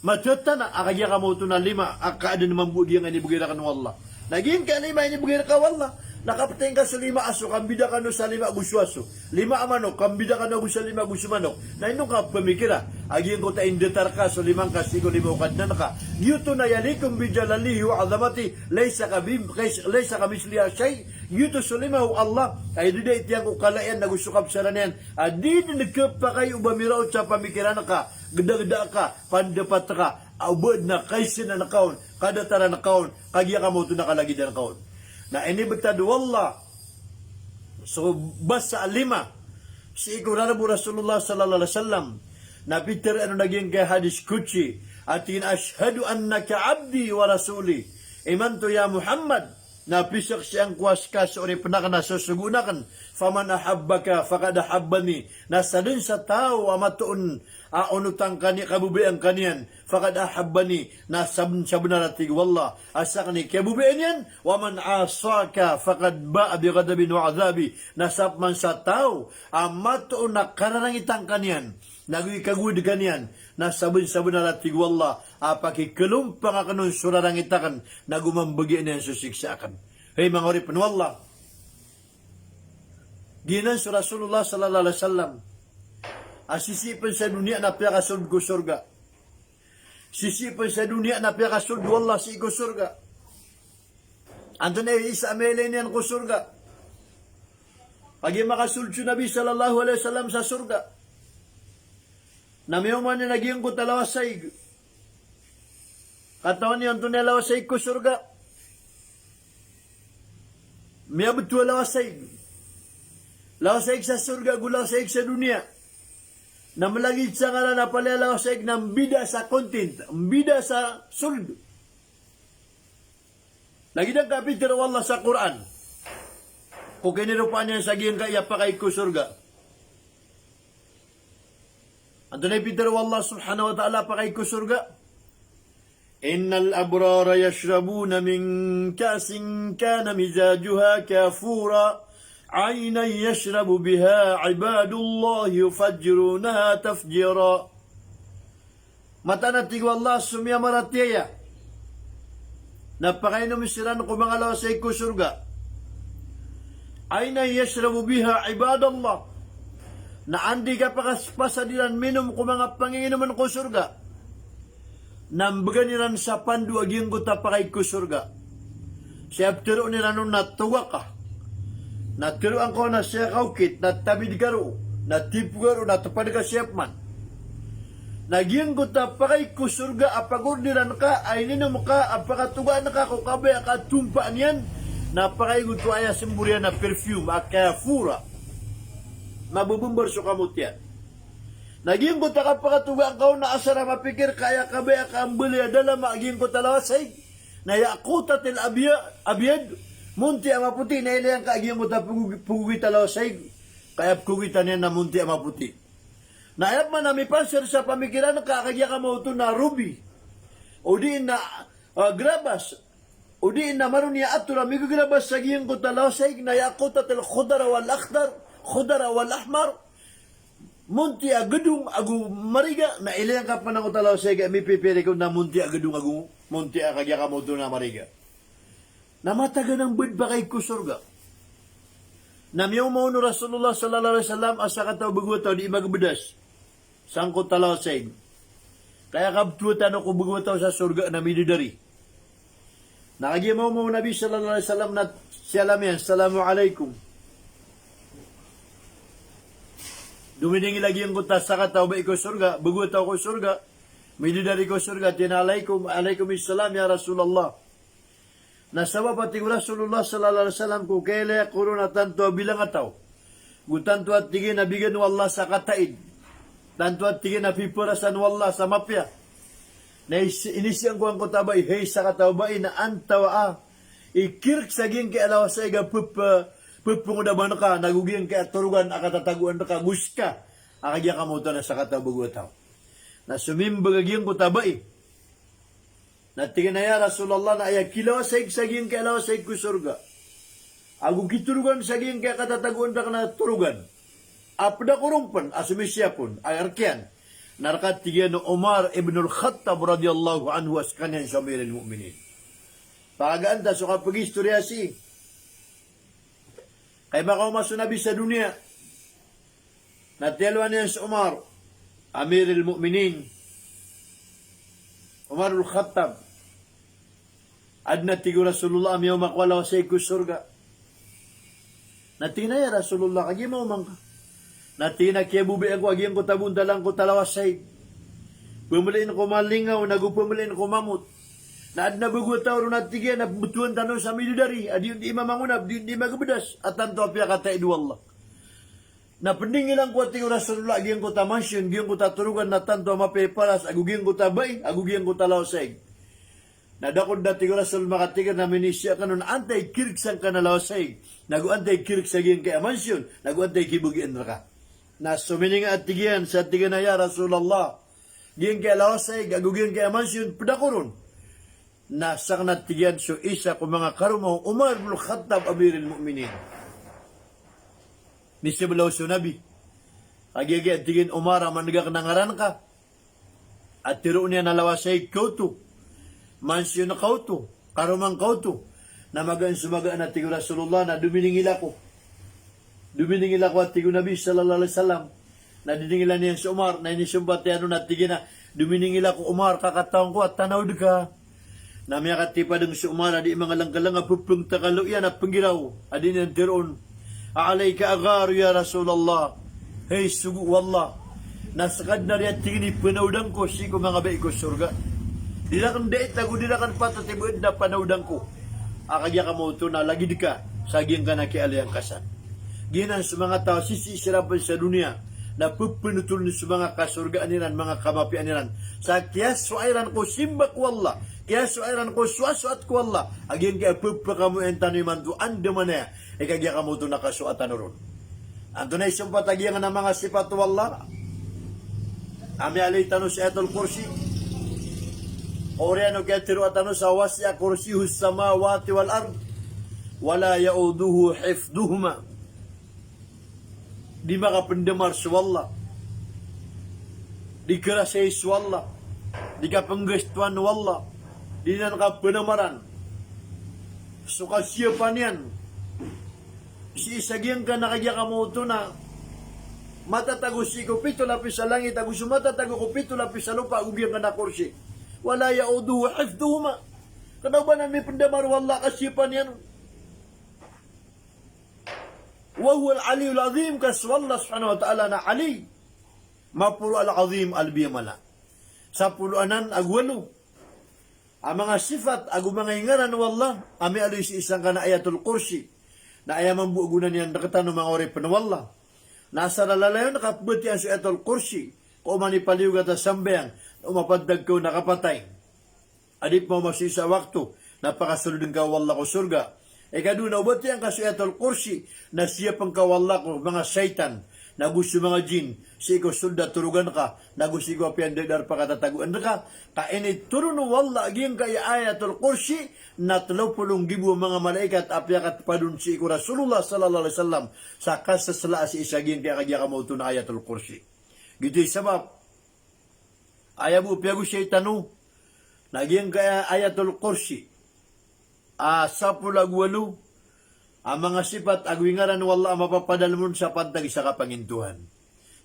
mathatana a kagiya kamaoto na lima a kaadn mambo a giyangkai inibgay rakn o Allah. Na giyangkai a lima a inibgay rka o Allah na kaptay ngka so lima a aso, kambida kano sa lima ago so aso. Lima a manok, kambida kano ago sa lima ago so manok. Na ino ka pmikira a giyangkoto a indatar ka so lima ngka sii ko lima o Kadnan ka. Giyoto na yaliqu bi jalalihi wa azamatihi, laysa ka bi-, laysa kamithlihi shay'. Giyoto so lima o Allah a idadaitiyang ko kala iyan ago so kabsaran iyan a di dn khapakay o ba miraot sa pamikiran ka, gdagda ka, pandapat ka, a o ba dn a kaisnan ka on, kadataran ka on, kagiya ka maoto na kalagidan ka on. Na inibtad o Allah so basa a lima sii ko rarb o Rasulullah sallallahu alaihi wasallam. Na pitharo iyan on a giyangkai a hadis qudsi a tig iyan, "Ashhadu annaka abdi wa rasuli." Imanto ya Muhammad, na pizaksian ko a ska so oripn akn na sosogoon akn. "Faman ahabbaka faqad ahabbani." Na sadn sa taw a matoon a onotan ka niyan, kababayaan ka niyan, "faqad ahabbani," na sabn-, sabnar a tig o Allah a sakn i kiyababayaan iyan. "Wa man asaka faqad ba'a bi ghadabin wa adhabi." Na sa pman sa taw a matoon a kararangitan ka niyan, na go ikagowad ka niyan, na sabn-, sabnar a tig o Allah a pakikalompang akn on so rarangit akn, na go mambagian iyan so siksa akn. Hay manga oripn o Allah, giyanan so Rasulullah sallallahu alaihi wasallam a sisii pn sa doniya na piyakasold ko sorga. Sisii pn sa doniya na piyakasold o Allah sii ko sorga. Antonaa i isa a mailay niyan ko sorga? Kagiya makasold so Nabi sallallahu alaihi wasallam sa sorga, na miyaoma niyan a giyangkoto a lawasaig. Katawan iyo antonaa i lawasaig ko sorga? Miyabto a lawasaig. Lawasaig sa sorga ago lawasaig sa doniya. Na malagid sa ngaran a palaya lawasaig na mbida sa content, mbida sa sold. Lagid angka a pitharo o Allah sa Qur'an ko kiniropaan iyan sa giyangkaya pakaig ko sorga. Antonaa i pitharo o Allah subhanahu wa ta'ala a pakaig ko sorga? "Innal abrara yashrabuna min ka'sin kana mizajuha kafura, aynan yashrabu biha ibadullahi yufajjirunaha tafjira." Mataan a tig o Allah, so miyamaratiyaya na pakainom siran ko manga lawasaig ko sorga. Aynan yashrabu biha ibadallah. Na anda i kapakas-, pasad iran minom ko manga panginginoman ko sorga, na mbgan iran sa pando a giyangkoto a pakaig ko sorga. Sii a ptharoon iran on na toga ka, na tharoa ngka on a sii ka okit, na tabid ka roo, na tipo ka roo, na tpad ka sii pman. Na giyangkoto a pakaig ko sorga a pagordiran ka, a ininom ka, a pakatogaan ka ko kabaya ka a tompa niyan, na pakaig oto a aya smbor iyan a perfume a kafura. Mababmbar so kamot iyan. Na giyangkoto a kapakatoga ngka on na asar a mapikir ka aya kabaya ka a mbaloy a dalama a giyangkoto a lawasaig na yaqutatil abya-, abyad, montiya a mapoti, na ilay angka a giyangkoto a pagog-, pagogit a lawasaig, ka aya pkogitan iyan na montiya a mapoti. Na aya pman a mipansar sa pamikiran ka a kagiya ka maoto na rubi, odi na, ah, grabas, odi na maroni a ator a migagrabas sa giyangkoto a lawasaig na yaqutatil khudra wal akhdar, khudra wal ahmar, montiya a gdong ago mariga, na ilay angka pman angkoto a lawasaig a mipipiri ko na montiya a gdong ago montiya a kagiya ka maoto na mariga. Na matagan a mbd pakaig ko sorga. Na miyaoma on o Rasulullah sallallahu alaihi wasallam a sakataw a bago a taw di magbdas sangkoto a lawasaig. Ka aya kabtowan tano ko bago a taw sa sorga na midadari. Na kagiya maoma o Nabi sallallahu alaihi wasallam na siyalam iyan, "Assalamu alaikum." Dominingil a giyangkoto a sakataw a bai ko sorga, bago a taw ko sorga, midadari ko sorga, tig iyan a, "Alaikum, alaikumis salam ya Rasulullah." Na sabap a tig o Rasulullah sallallahu alaihi wasallam ko kailaya ko ron a tanto a bilang a taw, go tanto a tig iyan a bigan o Allah sa kataid, tanto a tig iyan a piparasan o Allah sa mapiya. Na is-, inisian ko angkoto a bai, hay sakataw a bai, na antaa i kirk sa giyangkai a lawasaig a pep-, pepengod a ba ngka, na go giyangkai a torogan a katatagoan rka, go ska a kagiya ka maoto na sakataw a bago a taw. Na somimbag a giyangkoto a bai. Na tig iyan a, "Ya Rasulullah, na aya kilawasaig sa giyangkai a lawasaig ko sorga, ago kitorogan sa giyangkai a katatagoan rka na torogan, a pd ako ron pn a somisiyap on, a rk iyan na rka," tig iyan o Umar ibn al-Khattab radiyallahu anhu, a skaniyan so Amirul Mu'minin. Pakagaan ta so kapag-istorya sii. Kay makaoma so Nabi sa doniya, na tiyalowan iyan so Umar Amirul Mu'minin Umar bin Khattab, adn a tig o Rasulullah a miyaoma ako a lawasaig ko sorga. Na tig iyan a, ya Rasulullah, kagiya maoma ngka. Na tig iyan a kiyabobayaan ko a giyangkoto a bontal angkoto a lawasaig, pmlin ko malingaw, nago pmlin ko mamot. Na adn a bago a taw ron a tig iyan a btowan tano sa midadari, a di on di mamangonab, di on di magbdas, a tanto a piyakataid o Allah. Na pndingilan ko a tig o Rasulullah a giyangkoto a mansion, giyangkoto a torogan na tanto a mapiya i paras, ago giyangkoto a bai, ago giyangkoto a lawasaig. Na da ko dn a tig o Rasul makatig iyan a minisiya akn on antaa i kirk sangkanan a lawasaig, nago antaa i kirk sa giyangkai a mansion, nago antaa i kibagian rka. Na so mininga a tig iyan sa tig iyan a, ya Rasulullah, giyangkai a lawasaig, ago giyangkai a mansion, pd ako ron. Na sakn a tig iyan so isa ko manga karoma o Umar bin Khattab, Amirul Mu'minin. Misblaw so Nabi. Kagiya giya tig iyan, Umar, a man'g akn a ngaran ka, a tharoon iyan a lawasaig ka oto, mansion ka oto, karoma ngka oto. Na magaan so magaan a tig o Rasulullah na dominingil ako. Dominingil ako a tig o Nabi sallallahu alaihi wasallam. Na diningilan iyan so Umar, na inisompat iyan on a tig iyan a, dominingil ako Umar, ka katawan ko a tanawd ka. Na miyakatipadng so Umar a di mangalangkalang a ppngtakalo iyan a pnggiraw a di niyan tharoon a, alayka agharu ya Rasulullah. Hay sogo o Allah, na skadn a tig iyan i panawdan ko sii ko manga bai ko sorga. Di rakn dait ago di rakn patot i ba adn a panawdan ko a kagiya ka maoto na lagid ka sa giyangkanan a kiyaaloyan ka san. Giyanan so manga taw a sisii siran pn sa doniya na pphanotol on so manga kasorgaan iran, manga kamapiyaan iran, sa kiyasowa iran ko simba ko Allah, kiyasowa iran ko soasoat ko Allah, a giyangkai a pphakamoyan tano imanto andamanaya i kagiya ka maoto na kasowa tano ron. Antonaa i sompat a giyangkanan a manga sipat o Allah a miyaaloy tano sa Ayatul Kursi? Oriyan o kiyatharoa tano sa, wasi'a kursiyyuhus samawati wal ard, wa la ya'uduhu hifdhuhuma. Di makapndamar so Allah, di karasay so Allah, di kapnggastoan o Allah, di niyan kapndamaran so kasiyapan iyan sii sa giyangkanan a kagiya ka maoto na matatago sii ko pito lapis a langit ago so matatago ko pito lapis a lopa ago giyangkanan a kursi. Wa la ya'uduhu hifdhuhuma. Kna o ba niyan mipndamar o Allah a kasiyapan iyan on. Wa huwal aliyyul azim, ka so Allah subhanahu wa ta'ala na Ali, maporo, al-azim, a lbi a mala. Sapolo anan ago walo a manga sipat ago manga ingaran o Allah a miyaaloy sii sangkanan a Ayatul Kursi. Na aya mambo a gona niyan rktano, manga oripn o Allah, na asar a lalayon ka pbatiyaan so Ayatul Kursi ko oman i paliyogat a sambayang, na o mapantag ka on a kapatay a di pmaoma so isa a wakto, na pakasold ngka o Allah ko sorga. Ikadowa na o batiyaan ka so Ayatul Kursi na siyapn ka o Allah ko manga shaytan, nago so manga jinn, sii ko sold a torogan ka, nago sii ko apiya ndadar pakatatagoan rka. Ka initoron o Allah a giyangkai a Ayatul Kursi na tlo polo nggibo a manga malaikat a piyakatpad on sii ko Rasulullah sallallahu alaihi wasallam sa kasaslaa sii sa giyangkai a kagiya ka maoto na Ayatul Kursi. Giyoto i sabap aya bo piyagosay tano na giyangkai a Ayatul Kursi a sapolo ago walo a manga sipat ago ingaran o Allah a mapapadalm on sa pantag sa kapangintohan.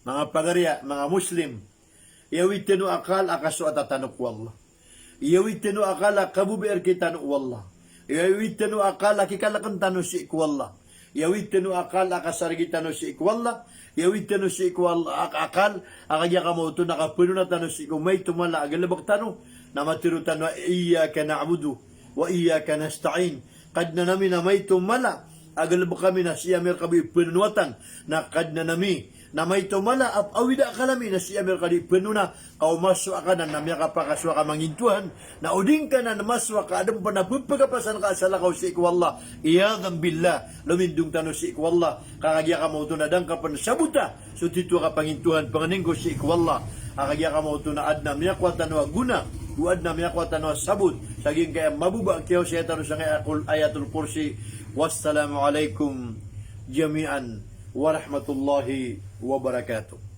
Manga pagariya, manga Muslim, iyawid tano a akal a kasoata tano ko Allah. Iyawid tano a akal a kababaya rktano o Allah. Iyawid tano a akal a kikalkn tano sii ko Allah. Iyawid tano a akal a kasargi tano sii ko Allah. Iyawid tano sii ko Allah a, akal a kagiya ka maoto na kapnona tano sii ko maito mala a galbk tano. Na matharo tano a, iyyaka na'budu wa iyyaka nasta'in. Kadnan ami na maito mala a galbk ami na sii ami rka bo ipnonowatan. Na Kadnan ami na maito mala a awida akal ami na sii ami rka di pnona. Ka o masowa ka nan na miyakapakasowa ka mangintohan, na o di ngka nan masowa ka adn pn a pphagapasan ka a salakaw sii ko Allah. Iyadhan billah, lomindong tano sii ko Allah. Ka kagiya ka maoto na da ngka pn sabota so tito a kapangintohan, pangnin ko sii ko Allah a kagiya ka maoto na adn a miyakowa tano a gona, o adn a miyakowa tano a sabot sa giyangkai a mababa a kiyaosaya tano sangkai a Ayatul Kursi. Wassalamu alaikum jami'an warahmatullahi wabarakatuh.